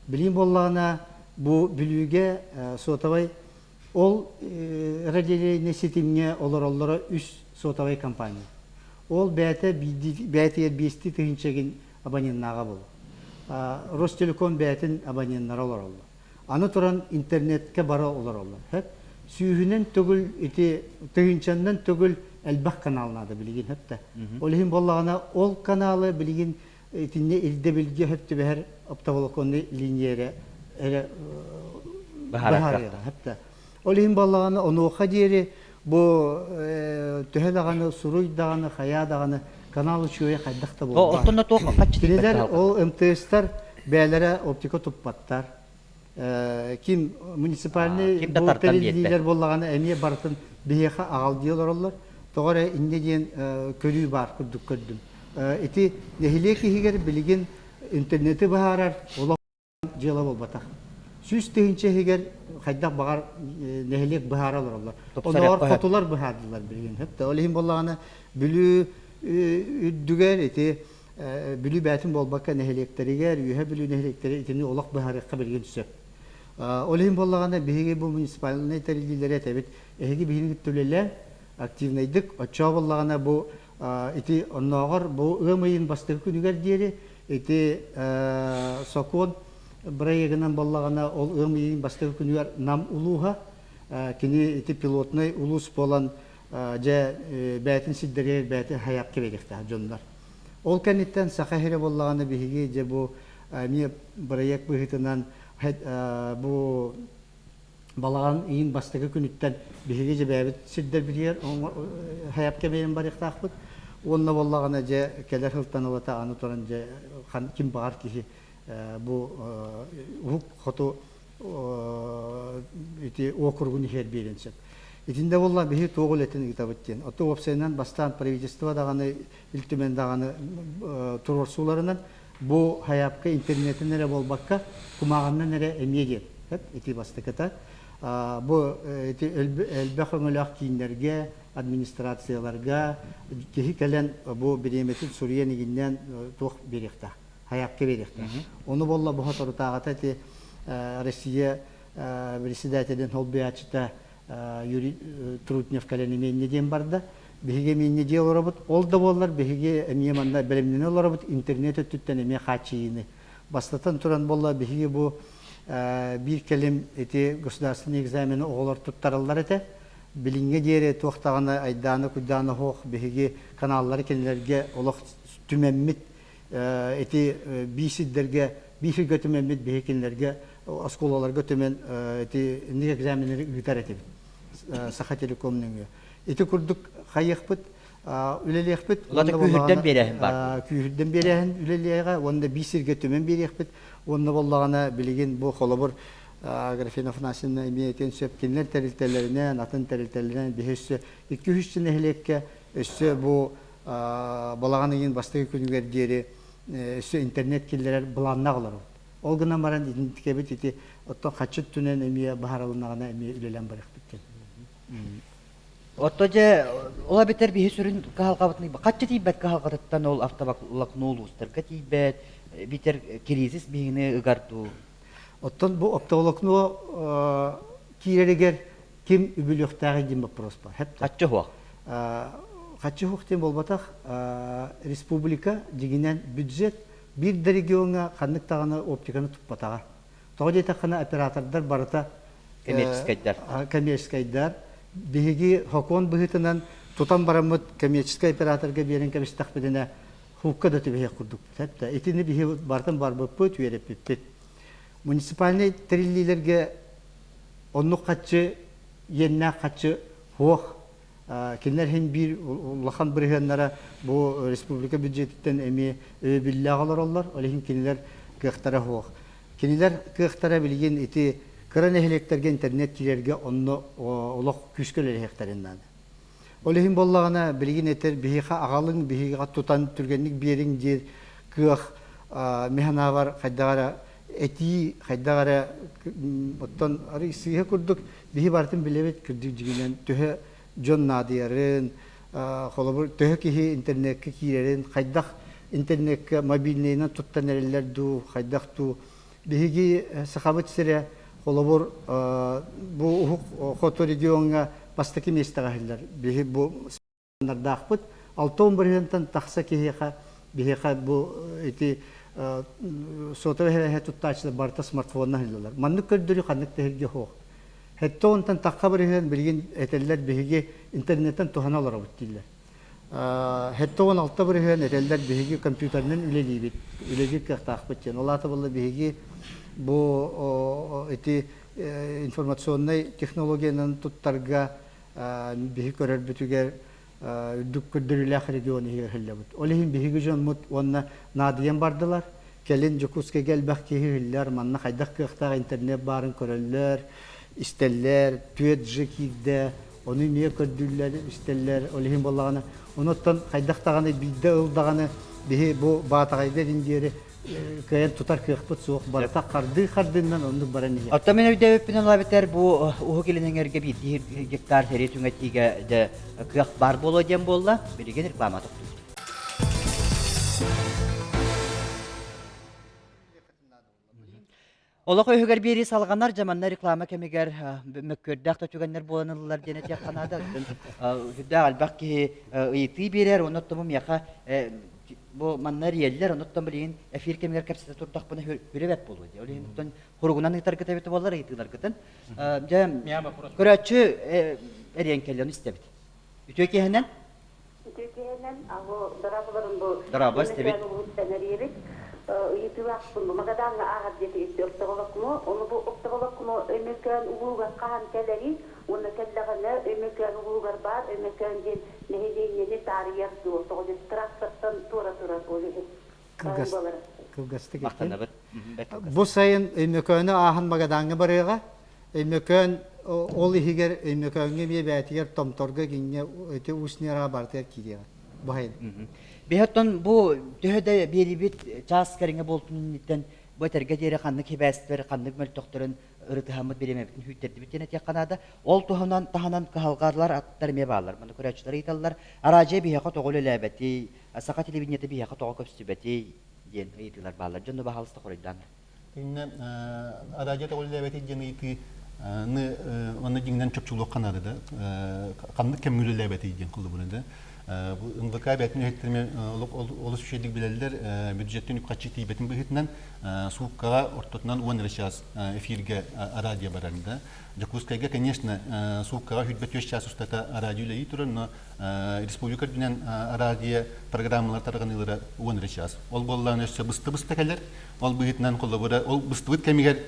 Билигин буоллаҕына, бу Бүлүүгэ сотовай ол радиолинейнай ситимҥэ олороллоро үс сотовай компания. Ол бэйэтэ бэйэтигэр биэстии тыһыынчагин абоненнааҕа буолуо. Ростелеком бэйэтин абоненнара олороллор. Аны туран интернеткэ бара олороллор. Сөп. Сүүһүнэн төгүл ити тыһыынчаннан төгүл элбэх канал наада билигин сөп да. Ол иһин буоллаҕына ол каналы билигин итиннэ ирдэбилгэ сөп түбэһэр оптоволоконный линия эрэ эрэ быһаарыаҕа сөп да. Ол иһин буоллаҕына онуоха диэри бу төһө даҕаны суруй даҕаны хайаа даҕаны канал үчүгэйэ хайдах да буолбат. Оттон туох Кинилэр ол МТС-тар бэйэлэрэ оптика туппаттар. Ким муниципальный бу тэриллиилэр буоллаҕына эмиэ барытын биһиэхэ аҕал дии олороллор. Тоҕо эрэ инньэ диэн көрүү баар курдук көрдүм. Ити нэһилиэк иһигэр билигин интернети быһаарар олох дьыала буолбатах. 100 000 иһигэр хайдах баҕар нэһилиэк быһаара олороллор. Оноор хотулар быһаардылар билигин. Ол иһин буоллаҕына Бүлүү үрдүгэр ити Бүлүү бээтин буолбакка нэһилиэктэригэр, Үөһэ Бүлүү нэһилиэктэрэ итини олох быһаарыахха билигин сөп. Ол иһин буоллаҕына биһиги бу муниципальнай тэриллиилэри этэбит. Эһиги биһигини кытта үлэлээн активнайдык оччоо буоллаҕына бу ити оннооҕор бу ыам ыйын бастакы күнүгэр диэри ити сокуон бырайыагынан буоллаҕына ол ыам ыйын бастакы күнүгэр Нам улууһа кини ити пилотнай улуус буолан дьэ бэйэтин сирдэригэр бэйэтин хайаап кэбириэхтээх дьоннор. Ол кэнниттэн Саха сирэ буоллаҕына биһиги дьэ бу эмиэ бырайыак быһыытынан бу балаҕан ыйын бастакы күнүттэн биһиги дьэ бэйэбит сирдэрбитигэр хайап кэбиһэн барыахтаахпыт. Уонна буоллаҕына дьэ кэлэр сылтан ылата аны туран дьэ ким баҕар киһи бу уһук хоту ити округун иһэр биэрин сөп. Итиннэ буолла биһи туох үлэтин ыытабыт диэн. Ото уопсайынан бастаан правительство даҕаны Ил Түмэн даҕаны туруорсууларынан бу хайаапка интернетин эрэ буолбакка кумааҕыннан эрэ эмиэ диэн ити бастакыта. Бу ити элбэх өҥөлөөх кииннэргэ, администрацияларга киһи кэлэн бу бириэмэтин суруйан игиннээн туох биэриэхтээх, хайаапка биэриэхтээх. Ону буолла бу соторутааҕыта ити Россия председателин холбуйааччыта Юрий Трутнев кэлэн эмиэ инньэ диэн барда. Биһиги эмиэ инньэ дии олоробут. Ол да буоллар биһиги эмиэ манна бэлэмнэнэ олоробут интернет өттүттэн эмиэ хааччыйыыны. Бастатан туран буолла биһиги бу биир кэлим ити государственный экзамены оҕолор туттараллар этэ. Билиҥҥэ диэри туох даҕаны айдааны-куйдааны суох биһиги каналлары кинилэргэ олох түмэммит ити биир сирдэргэ биир сиргэ түмэммит биһи кинилэргэ оскуолаларга түмэн ити инник экзаменнары ыытар этибит Саха телеком нөҥүө. Ити курдук хайыахпыт үлэлиэхпит. Улата күүһүрдэн биэрээһин бар. Күүһүрдэн биэрээһин үлэлиэҕэ уонна биир сиргэ түмэн биэриэхпит. Уонна буоллаҕына билигин бу холобур Аграфена Афанасьевна эмиэ этиэн сөп кинилэр тэрилтэлэринэн, атын тэрилтэлэринэн биһи өссө 200 нэһилиэккэ өссө бу балаҕан ыйын бастакы күнүгэр диэри өссө интернет киллэрэр былааннаах олоробут. Ол гынан баран итинтикэбит ити оттон хаччы өттүнэн эмиэ баһарылыннаҕына эмиэ үлэлээн барыахпыт диэн. Отто дьэ ол эбэтэр биһи сүрүн кыһалҕабытын хаччы тиийбэт кыһалҕатыттан ол автоволокно улуустарга тиийбэт, битэр кризис биһигини ыгар дуу? Оттон бу оптоволокно киирэригэр ким үбүлүөхтээҕий диэн боппуруос бар. Хаччы суох. Хаччы суох диэн буолбатах. Республика дьиҥинэн бюджет биир да региоҥҥа ханнык даҕаны оптиканы туппатаҕа. Тоҕо диэтэххинэ оператордар барыта коммерческайдар. Коммерческайдар. Биһиги сокуон быһыытынан тутан бараммыт коммерческай операторга биэрэн кэбистэхпитинэ хуукка да түбэһиэх курдукпут. Итини биһи барытын барбыппыт, үөрэппиппит. Муниципальнай тэриллиилэргэ оннук хаччы иэннээх хаччы суох. Кинилэр иһин биир улахан бырыһыаннара бу республика бюджетиттэн эмиэ өйөбүллээх олороллор. Ол иһин кинилэр кыахтара суох. Кинилэр кыахтара билигин ити кыра нэһилиэктэргэ интернет киирэргэ онно олох күүскэ үлэлэһиэхтэрин наада. Ол иһин буоллаҕына билигин этэр биһиэхэ аҕалыҥ, биһиэхэ тутан түргэнник биэриҥ диир кыах механавар хайдах эрэ этии хайдах эрэ оттон арый сыыһа курдук биһи барытын билэбит кырдьык дьиҥинэн төһө дьон наадыйарын холобур төһө киһи интернеккэ киирэрин хайдах интернеккэ мобильныйынан туттан эрэллэр дуу хайдах дуу биһиги сахабыт сирэ холобур бу уһук хоту региоҥҥа бастакы миэстэҕэ иһиллэр биһи бу Нардаахпыт 60 бырыһыантан тахса киһиэхэ биһиэхэ бу ити сотовай эһэ туттааччылар барыта смартфонна сылдьаллар. Маннык көрдөрүү ханнык да сиргэ суох. Хэттэ онтон тахха бырыһыан билигин этэллэр биһиги интернеттэн туһана олоробут дииллэр. 76 бырыһыан этэллэр биһиги компьютерынан үлэлиибит, үлэлиир кыахтаахпыт диэн. Ол аата буолла биһиги бу ити информационнай технологиянан туттарга биһи көрөрбүтүгэр үрдүк көрдөрүүлээх регион иһигэр иһиллэбит. Ол иһин биһиги дьоммут уонна наадыйан бардылар. Кэлин Дьокуускайга элбэх киһи иһиллэр, манна хайдах кыахтаах интернет баарын көрөллөр, истэллэр, 4G киирдэ, ону эмиэ көрдүүллэр, истэллэр. Ол иһин буоллаҕына, онуттан хайдах даҕаны биирдэ ыл даҕаны биһи бу Баатаҕайга дин диэри кыайан тутар кыахпыт суох барыта хардыы хардыынан оннук баран иһэр. Оттон мин өйдөөбүппүнэн ыла эбэтэр бу Уһук Илин эҥэргэ биирдии гектар сэрии түҥэтиигэ дьэ кыах баар буолуо диэн буолла. Билигин реклама тохтуубут. Олох өһүгэр биэрии салҕанар, дьэ манна реклама кэмигэр мөккүөрдээх да түгэннэр буолан ыллылар диэн этиэххэ наада. Сүрдээх элбэх киһи ыйытыы биэрэр, онон оттому миэхэ. Бу манна эрийэллэр, онуттан билигин эфир кэмигэр кэпсэтэ турдахпына хүрэ бэрт буолуо дии. Ол иһин оттон хуругунан ыытаргыт эбитэ буоллар ыйытыыларгытын. Дьэ, көрөөччү эрийэн кэллэ, ону истэбит. Үтүө киэһэнэн. Үтүө киэһэнэн, алло, дорооболорун бу. Дорообо, истэбит. Эрийэбит. Ыйытыылаахпын бу Магадаҥҥа ааһар диэтигит оптоволокно. Ону бу оптоволокно Өймөкөөн улууһугар хаһан кэлэрий? Уонна кэллэҕинэ Өймөкөөн улууһугар баар Өймөкөөн диэн нэһилиэнньэни таарыйар дуо? Тоҕо диэн трассаттан туора турар ол иһин. Кылгастык Махтанабыт. Бу сайын Өймөкөөнү ааһан Магадаҥҥа барыаҕа. Өймөкөөн ол иһигэр Өймөкөөҥҥө эмиэ бэйэтигэр Томторго кинигэ ити Усть-Нера барытыгар киириэҕэ. Бу сайын. Биһи оттон бу төһө да биэрибит чаас кэриҥэ буолтун инниттэн бу этэргэ диэри ханнык хибээстэр, ханнык мөлтөхтөрүн ырытыһаммыт бириэмэбитин сүүйтэрдибит диэн этиэххэ наада. Ол туһунан таһынан кыһалҕалар аттар эмиэ бааллар. Маны көрөөччүлэр ыйыталлар. Араадьыйа биһиэхэ тоҕо үлэлээбэтий, саха телевидениетэ биһиэхэ тоҕо көстүбэтий диэн ыйытыылар бааллар. Дьонно баһаалыста хоруйдаан. Иннэ араадьыйа тоҕо үлэлээбэтий диэн ыйытыы ны онно дьиҥинэн чопчулуохха наада да ханнык кэмҥэ үлэлээбэтий диэн холобура да бу НВК бэйэтин үлэһиттэрэ олус үчүгэйдик билэллэр бюджеттэн үп-харчы тиийбэтин быһыытынан сууккаҕа ортотунан уон эрэ чаас эфиргэ радио барар да. Дьокуускайга, конечно, сууккаҕа сүүрбэ түөрт чаас устата радио үлэлии турар, но республика үрдүнэн радио программалар тарҕаныылара уон эрэ чаас. Ол буоллаҕына өссө быста-быста кэлэр. Ол быһыытынан холобура, ол быстыбыт кэмигэр,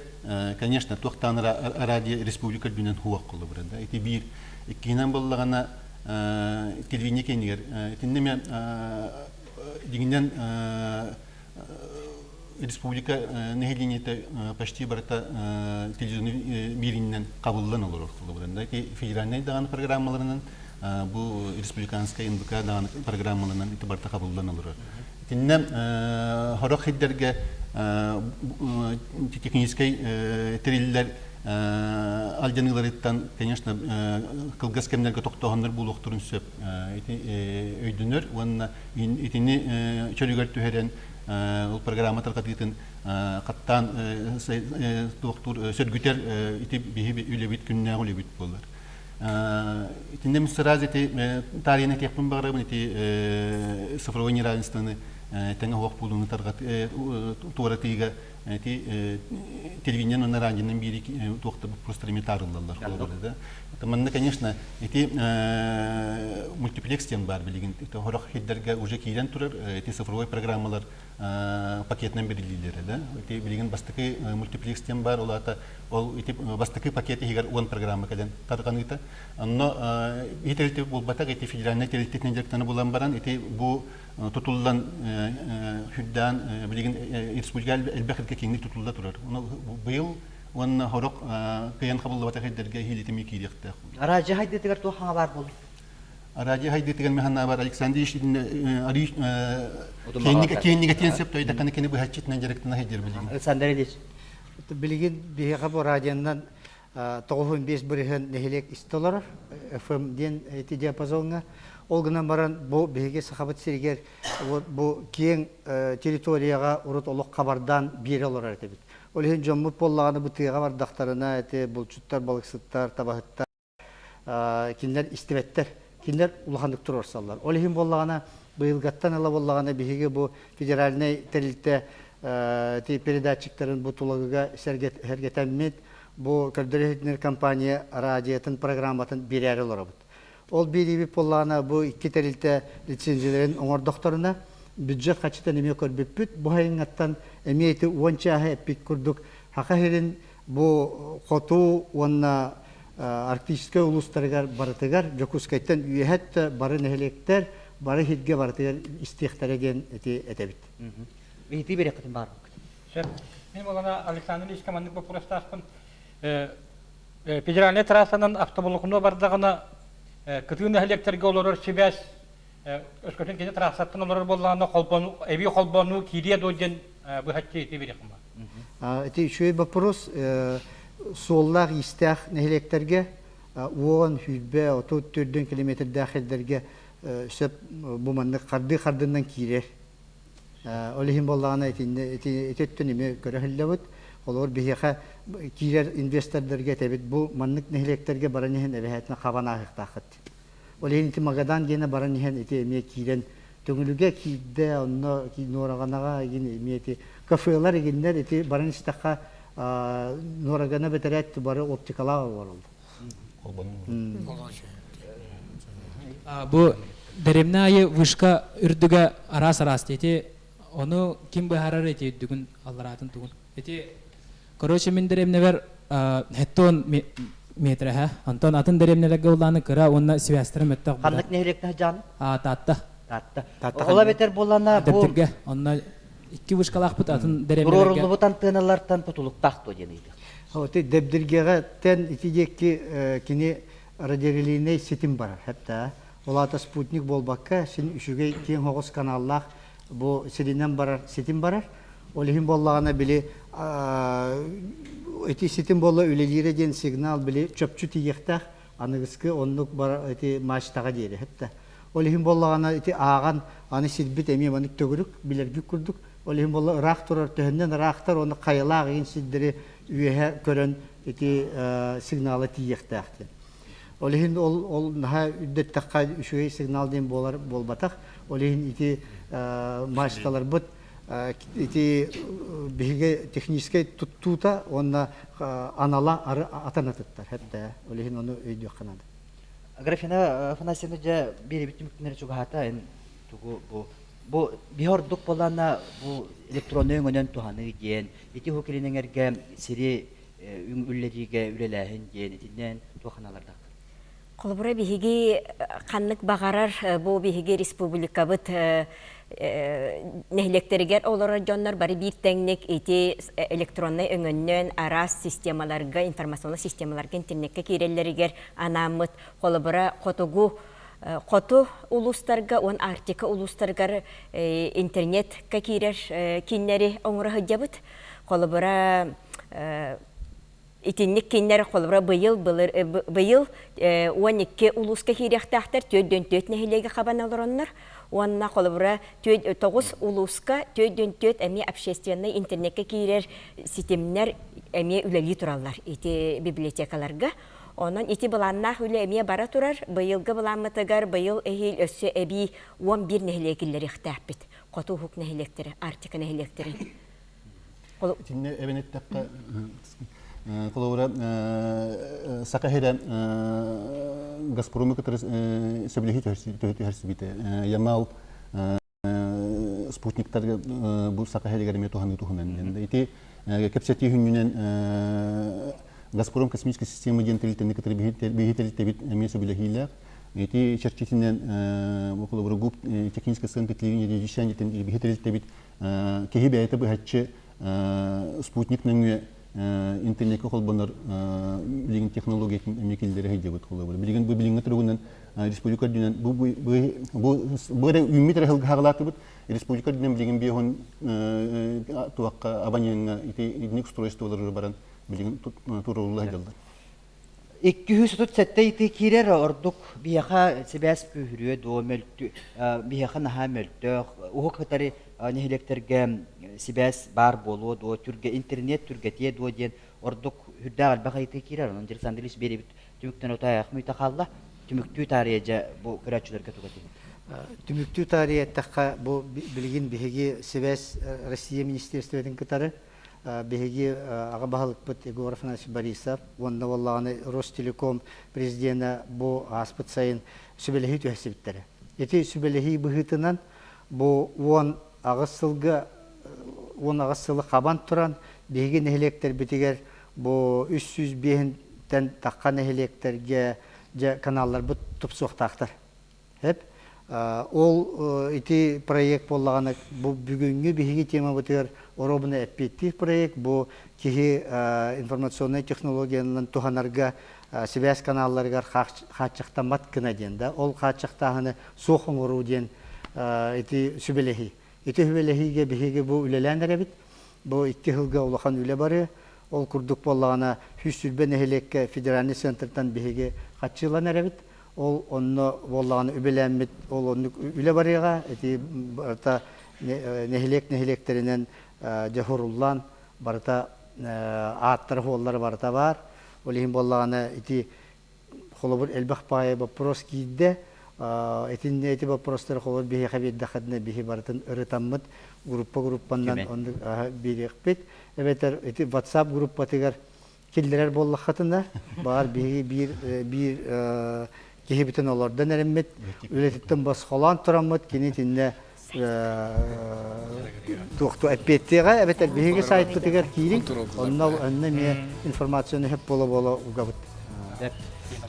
конечно, туохтаан радио республика үрдүнэн хуох холобура да. Ити биир. Иккиһинэн буоллаҕына, телевидение кэннигэр итиннэ эмэ дьиҥинэн республика нэһилиэнньэтэ почти барыта телевизионный бииринэн хабыллан олорор холобуранда ити федеральнай даҕаны программаларынан бу республиканскай НВК даҕаны программаларынан ити барыта хабыллан олорор. Итиннэ сорох сирдэргэ техническэй тэриллэр алдьаныыларыттан, конечно, кылгас кэмнэргэ тохтооһуннар буолуохтарын сөп. Ити өйдөнөр уонна итини чөлүгэр түһэрэн ол программа тарҕатыытын хаттаан туохтуур сөргүтэр ити биһи үлэбит күннээҕи үлэбит буолар. Итиннэ мин сразу ити таарыйан этиэхпин баҕарабын ити цифровой неравенствоны тэҥэ суох буолууну тарҕат туоратыыга ити телевидение уонна радионан биири туохта просто эми таарыллаллар да. Манна, конечно, ити мультиплекс диэн баар билигин хорох хирдэргэ уже киирэн турар ити цифровой программалар пакетынан бэриллиилэрэ да. Ити билигин бастакы мультиплекс диэн баар, ол аата ол ити бастакы пакет иһигэр уон программа кэлэн тарҕаныыта. Онно ити тэрилтэ буолбатах, ити федеральнай тэрилтэтинэн дьарыктана булан баран, ити бу тутуллан сүрдээн билигин республика элбэх иргэ киҥник тутулла турар. Ону быйыл уонна сорох кыайан хабыллыбатах ирдэргэ иһилитими киириэхтээх. Араадьы хайдыытыгар туох хаҥа баар буолла? Араадьы хайдыытыгар механабар Александр Ильич киэннигэ сөп тойдаканы кини быһаччытынан дьарыктана сылдьар билигин. Александр Ильич. Билигин биһиэхэ бу радионан 95 бырыһыан нэһилиэк истэ олорор FM диэн ити диапазоҥҥа. Ол гынан баран бу биһиги Сахабыт сиригэр бу киэҥ территорияҕа урут олох хабардаан биэрэ олорор этибит. Ол иһин дьоммут буоллаҕына бу тыаҕа бардахтарына ити булчуттар, балыксыттар, табаһыттар кинилэр истибэттэр. Кинилэр улаханнык туруорсаллар. Ол иһин буоллаҕына быйылгаттан ыла буоллаҕына биһиги бу федеральнай тэрилтэ ити передатчиктарын бу тулагыга сэргэтэммит бу көрдөрөр-иһитиннэрэр компания радиотын программатын биэрээри олоробут. Ол биэриибит буоллаҕына бу икки тэрилтэ лицензияларын оҥордохторуна бюджет харчытын эмиэ көрбүппүт. Бу сайыҥҥаттан эмиэ ити уон чааһы эппит курдук Саха сирин бу хоту уонна арктическай улуустарыгар барытыгар Дьокуускайтан үөһэт бары нэһилиэктэр бары сиргэ барытыгар истиэхтэрэ диэн ити этэбит. Ыйытыы биэриэххитин баар Сөп. Мин буолана Александр Ильичка маннык боппуруостаахпын. Федеральнай трассанан автоболокуно бардаҕына кытыы нэһилиэктэргэ олорор сибээс өскөтүн кини трассаттан олорор буоллаҕына холбону эбии холбонуу киириэ дуо диэн быһаччы ити биэриэххин баар. Ити үчүгэй боппуруос суоллаах-иистээх нэһилиэктэргэ уон, сүүрбэ, отут төрдүн километрдаах сирдэргэ сөп бу маннык хардыы хардыннан киирэр. Ол иһин буоллаҕына итиннэ ити ити өттүн эмиэ көрө сылдьабыт. Холобур биһиэхэ киирэр инвестордарга этэбит бу маннык нэһилиэктэргэ баран иһэн эбэһээтинэ хабан ааһыахтааххыт. Ол иһин ити Магадан диэнэ баран иһэн ити эмиэ киирэн Төҥүлүгэ киирдэ, онно Нуораҕанаҕа игин эмиэ ити кафелар игиннэр ити баран истэххэ Нуорагана бэтэрээт бары оптикалаах олороллор. Бу дэриэбинэ аайы вышка үрдүгэ араас-араас ити ону ким быһаарар ити үрдүгүн аллараатын тугун ити короче мин дэриэбинэбэр хеттон метрэһэ онтон атын дэриэбинэлэргэ улааны кыра уонна связьтара мөттөх Ханнык нэһилиэкте жан? Таатта. Таатта. Ол эбэтэр буоллана бу Дэптиргэ онно икки вышкалаахпыт атын дэриэбинэлэргэ туруоруллубут антыаналартан тутулуктаах дуо диэн ыйытык. Ити Дэбдиргэҕэ тэн ити диэки кини радиорелейнэй ситим барар хэптээ. Ол аата спутник буолбакка син үчүгэй киэҥ оҕус каналлаах бу сиринэн барар ситим барар. Ол иһин буоллаҕына били ити ситим буолла үлэлиирэ диэн сигнал били чопчу тиийиэхтээх аныгыскы оннук бар ити мачтаҕа диэри хэттэ. Ол иһин буоллаҕына ити ааҕан аны сирбит эмиэ маннык төгүрүк билэргит курдук ол иһин буолла ыраах турар төһөннөн ыраахтар уонна хайалаах иһин сирдэри үөһэ көрөн ити сигнала тиийиэхтээх диэн. Ол иһин ол ол наһаа үрдэттэххэ үчүгэй сигнал диэн буолар буолбатах. Ол иһин ити мачталарбыт ити биһиги техническэй туттуута уонна анала ары атан атыттар. Хэттэ ол иһин ону өйдүөххэ наада. Аграфена Афанасьевна дьэ биэрибит түмүктэнэр чугаһаата эн тугу бу бу биһи ордук буоллаана бу электроннай өҥөнөн туһаныы диэн ити уһук илин эҥэргэ сири үллэриигэ үлэлээһин диэн итиннэн туох аналардаах? Холобура биһиги ханнык баҕарар бу биһиги республикабыт нэһилиэктэригэр олорор дьоннор бары биир тэҥник ити электроннай өҥөннөн араас системаларга, информационнай системаларга интернеккэ киирэллэригэр анааммыт холобура хотугу хоту улуустарга уон Арктика улуустарыгар интернетка киирэр кииннэри оҥоро сылдьабыт. Холобура итинник кинилэр холобура быйыл былыр быйыл 12 улууска киириэхтээхтэр 44 нэһилиэги хабан олороннор уонна холобура 9 улууска 44 эмиэ общественнай интернеккэ киирэр ситимнэр эмиэ үлэлии тураллар ити библиотекаларга онон ити былааннаах үлэ эмиэ бара турар быйылгы былааммытыгар быйыл эһиил өссө эбии 11 нэһилиэк киллэриэхтээхпит хоту уһук нэһилиэктэрэ Арктика нэһилиэктэрин Итиннэ эбэн эттэххэ, холобура, Саха сирэ Газпрому кытары сөбүлэһии түһэрсибитэ. Ямал спутниктарга бу Саха сиригэр эмиэ туһаныы туһунан. Ити кэпсэтии хүннүнэн Газпром космическая система диэн тэрилтэни кытары биһи тэрилтэбит эмиэ сөбүлэһиилээх. Ити чэрчитинэн бу холобура ГУП техническая центр телевидения биһи тэрилтэбит киһи бэйэтэ быһаччы спутник нөҥүө интернеккэ холбонор билигин технологиятын эмиэ киллэрэ сылдьабыт холобура. Билигин бу билиҥҥи туругунан республика үрдүнэн бу бу эрэ үүммүт эрэ сылга хаалаатыбыт республика үрдүнэн билигин биэһун туохха абонеҥҥа ити итинник устройстволары баран билигин туруорулла сылдьаллар. 237 ити киирэр ордук биһиэхэ сибээс күүһүрүө дуо мөлтү биһиэхэ наһаа мөлтөх уһук кытары нэһилиэктэргэ сибээс баар буолуо дуо түргэ интернет түргэтиэ дуо диэн ордук үрдээх элбэх ыйытыы киирэр онон Александр Ильич биэрэбит түмүктэн утаайах мүйтэ хаалла түмүктүү таарыйа дьэ бу көрөөччүлэргэ туга этиҥ Түмүктүү таарыйа эттэххэ бу билигин биһиги сибээс Россия министерствотын кытары биһиги аҕа баһылыкпыт Егор Афанасьевич Борисов уонна буоллаҕына Ростелеком президенэ бу ааспыт сайын сүбэлэһии түһэрсибиттэрэ. Ити сүбэлэһии быһыытынан бу 18 сылга 18 сылы хабан туран биһиги нэһилиэктэрбитигэр бу 305-тэн тахха нэһилиэктэргэ дьэ каналларбыт тупсуохтаахтар. Эп ол ити проект буоллаҕына бу бүгүҥҥү биһиги темабытыгар оруобуна эппиэттиир проект бу киһи информационнай технологиянан туһанарга сибээс каналларыгар хааччахтаммат гына диэн да ол хааччахтааһыны суох оҥоруу диэн ити сүбэлэһии. Ити сүбэлэһиигэ биһиги бу үлэлээн эрэбит. Бу икки сылга улахан үлэ барыа. Ол курдук буоллаҕына 120 нэһилиэккэ федеральный центртан биһиги хаччыылан эрэбит. Ол онно буоллаҕына үбэлээммит ол оннук үлэ барыаҕа. Ити барыта нэһилиэк нэһилиэктэринэн дьэ хуруллан барыта ааттара хуоллара барыта баар. Ол иһин буоллаҕына ити холобур элбэх баайы боппуруос киирдэ. Итиннэ ити вопростары холобур биһиэхэ биэрдэххитинэ биһи барытын ырытаммыт группа группаннан оннук биэриэхпит. Эбэтэр ити WhatsApp группатыгар киллэрэр буоллаххытына, баар биһиги биир биир киһибитин олордон эрэммит, үлэтиттэн босхолоон тураммыт, кини итиннэ туохту эппиэттиэҕэ эбэтэр биһиги сайтпытыгар киириҥ, онно онно эмиэ информацияны сөп буола-буола угабыт.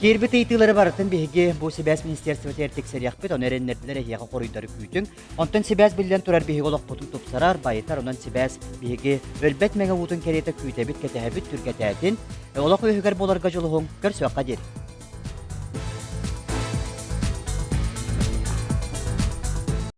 Киирбит ыйытыылары барытын биһиги бу сибээс министерствотыгар тиксэриэхпит, ону эрэннэрдилэр эһиэхэ хоруйдары күүтүҥ. Онтон сибээс биллэн турар биһиги олохпутун тупсарар, байытар, онон сибээс биһиги өлбөт мэҥэ уутун кэриэтэ күүтэбит, кэтэһэбит, түргэтээтин. Олох үөһүгэр буоларга дьулуһуҥ, көрсүөххэ диэри.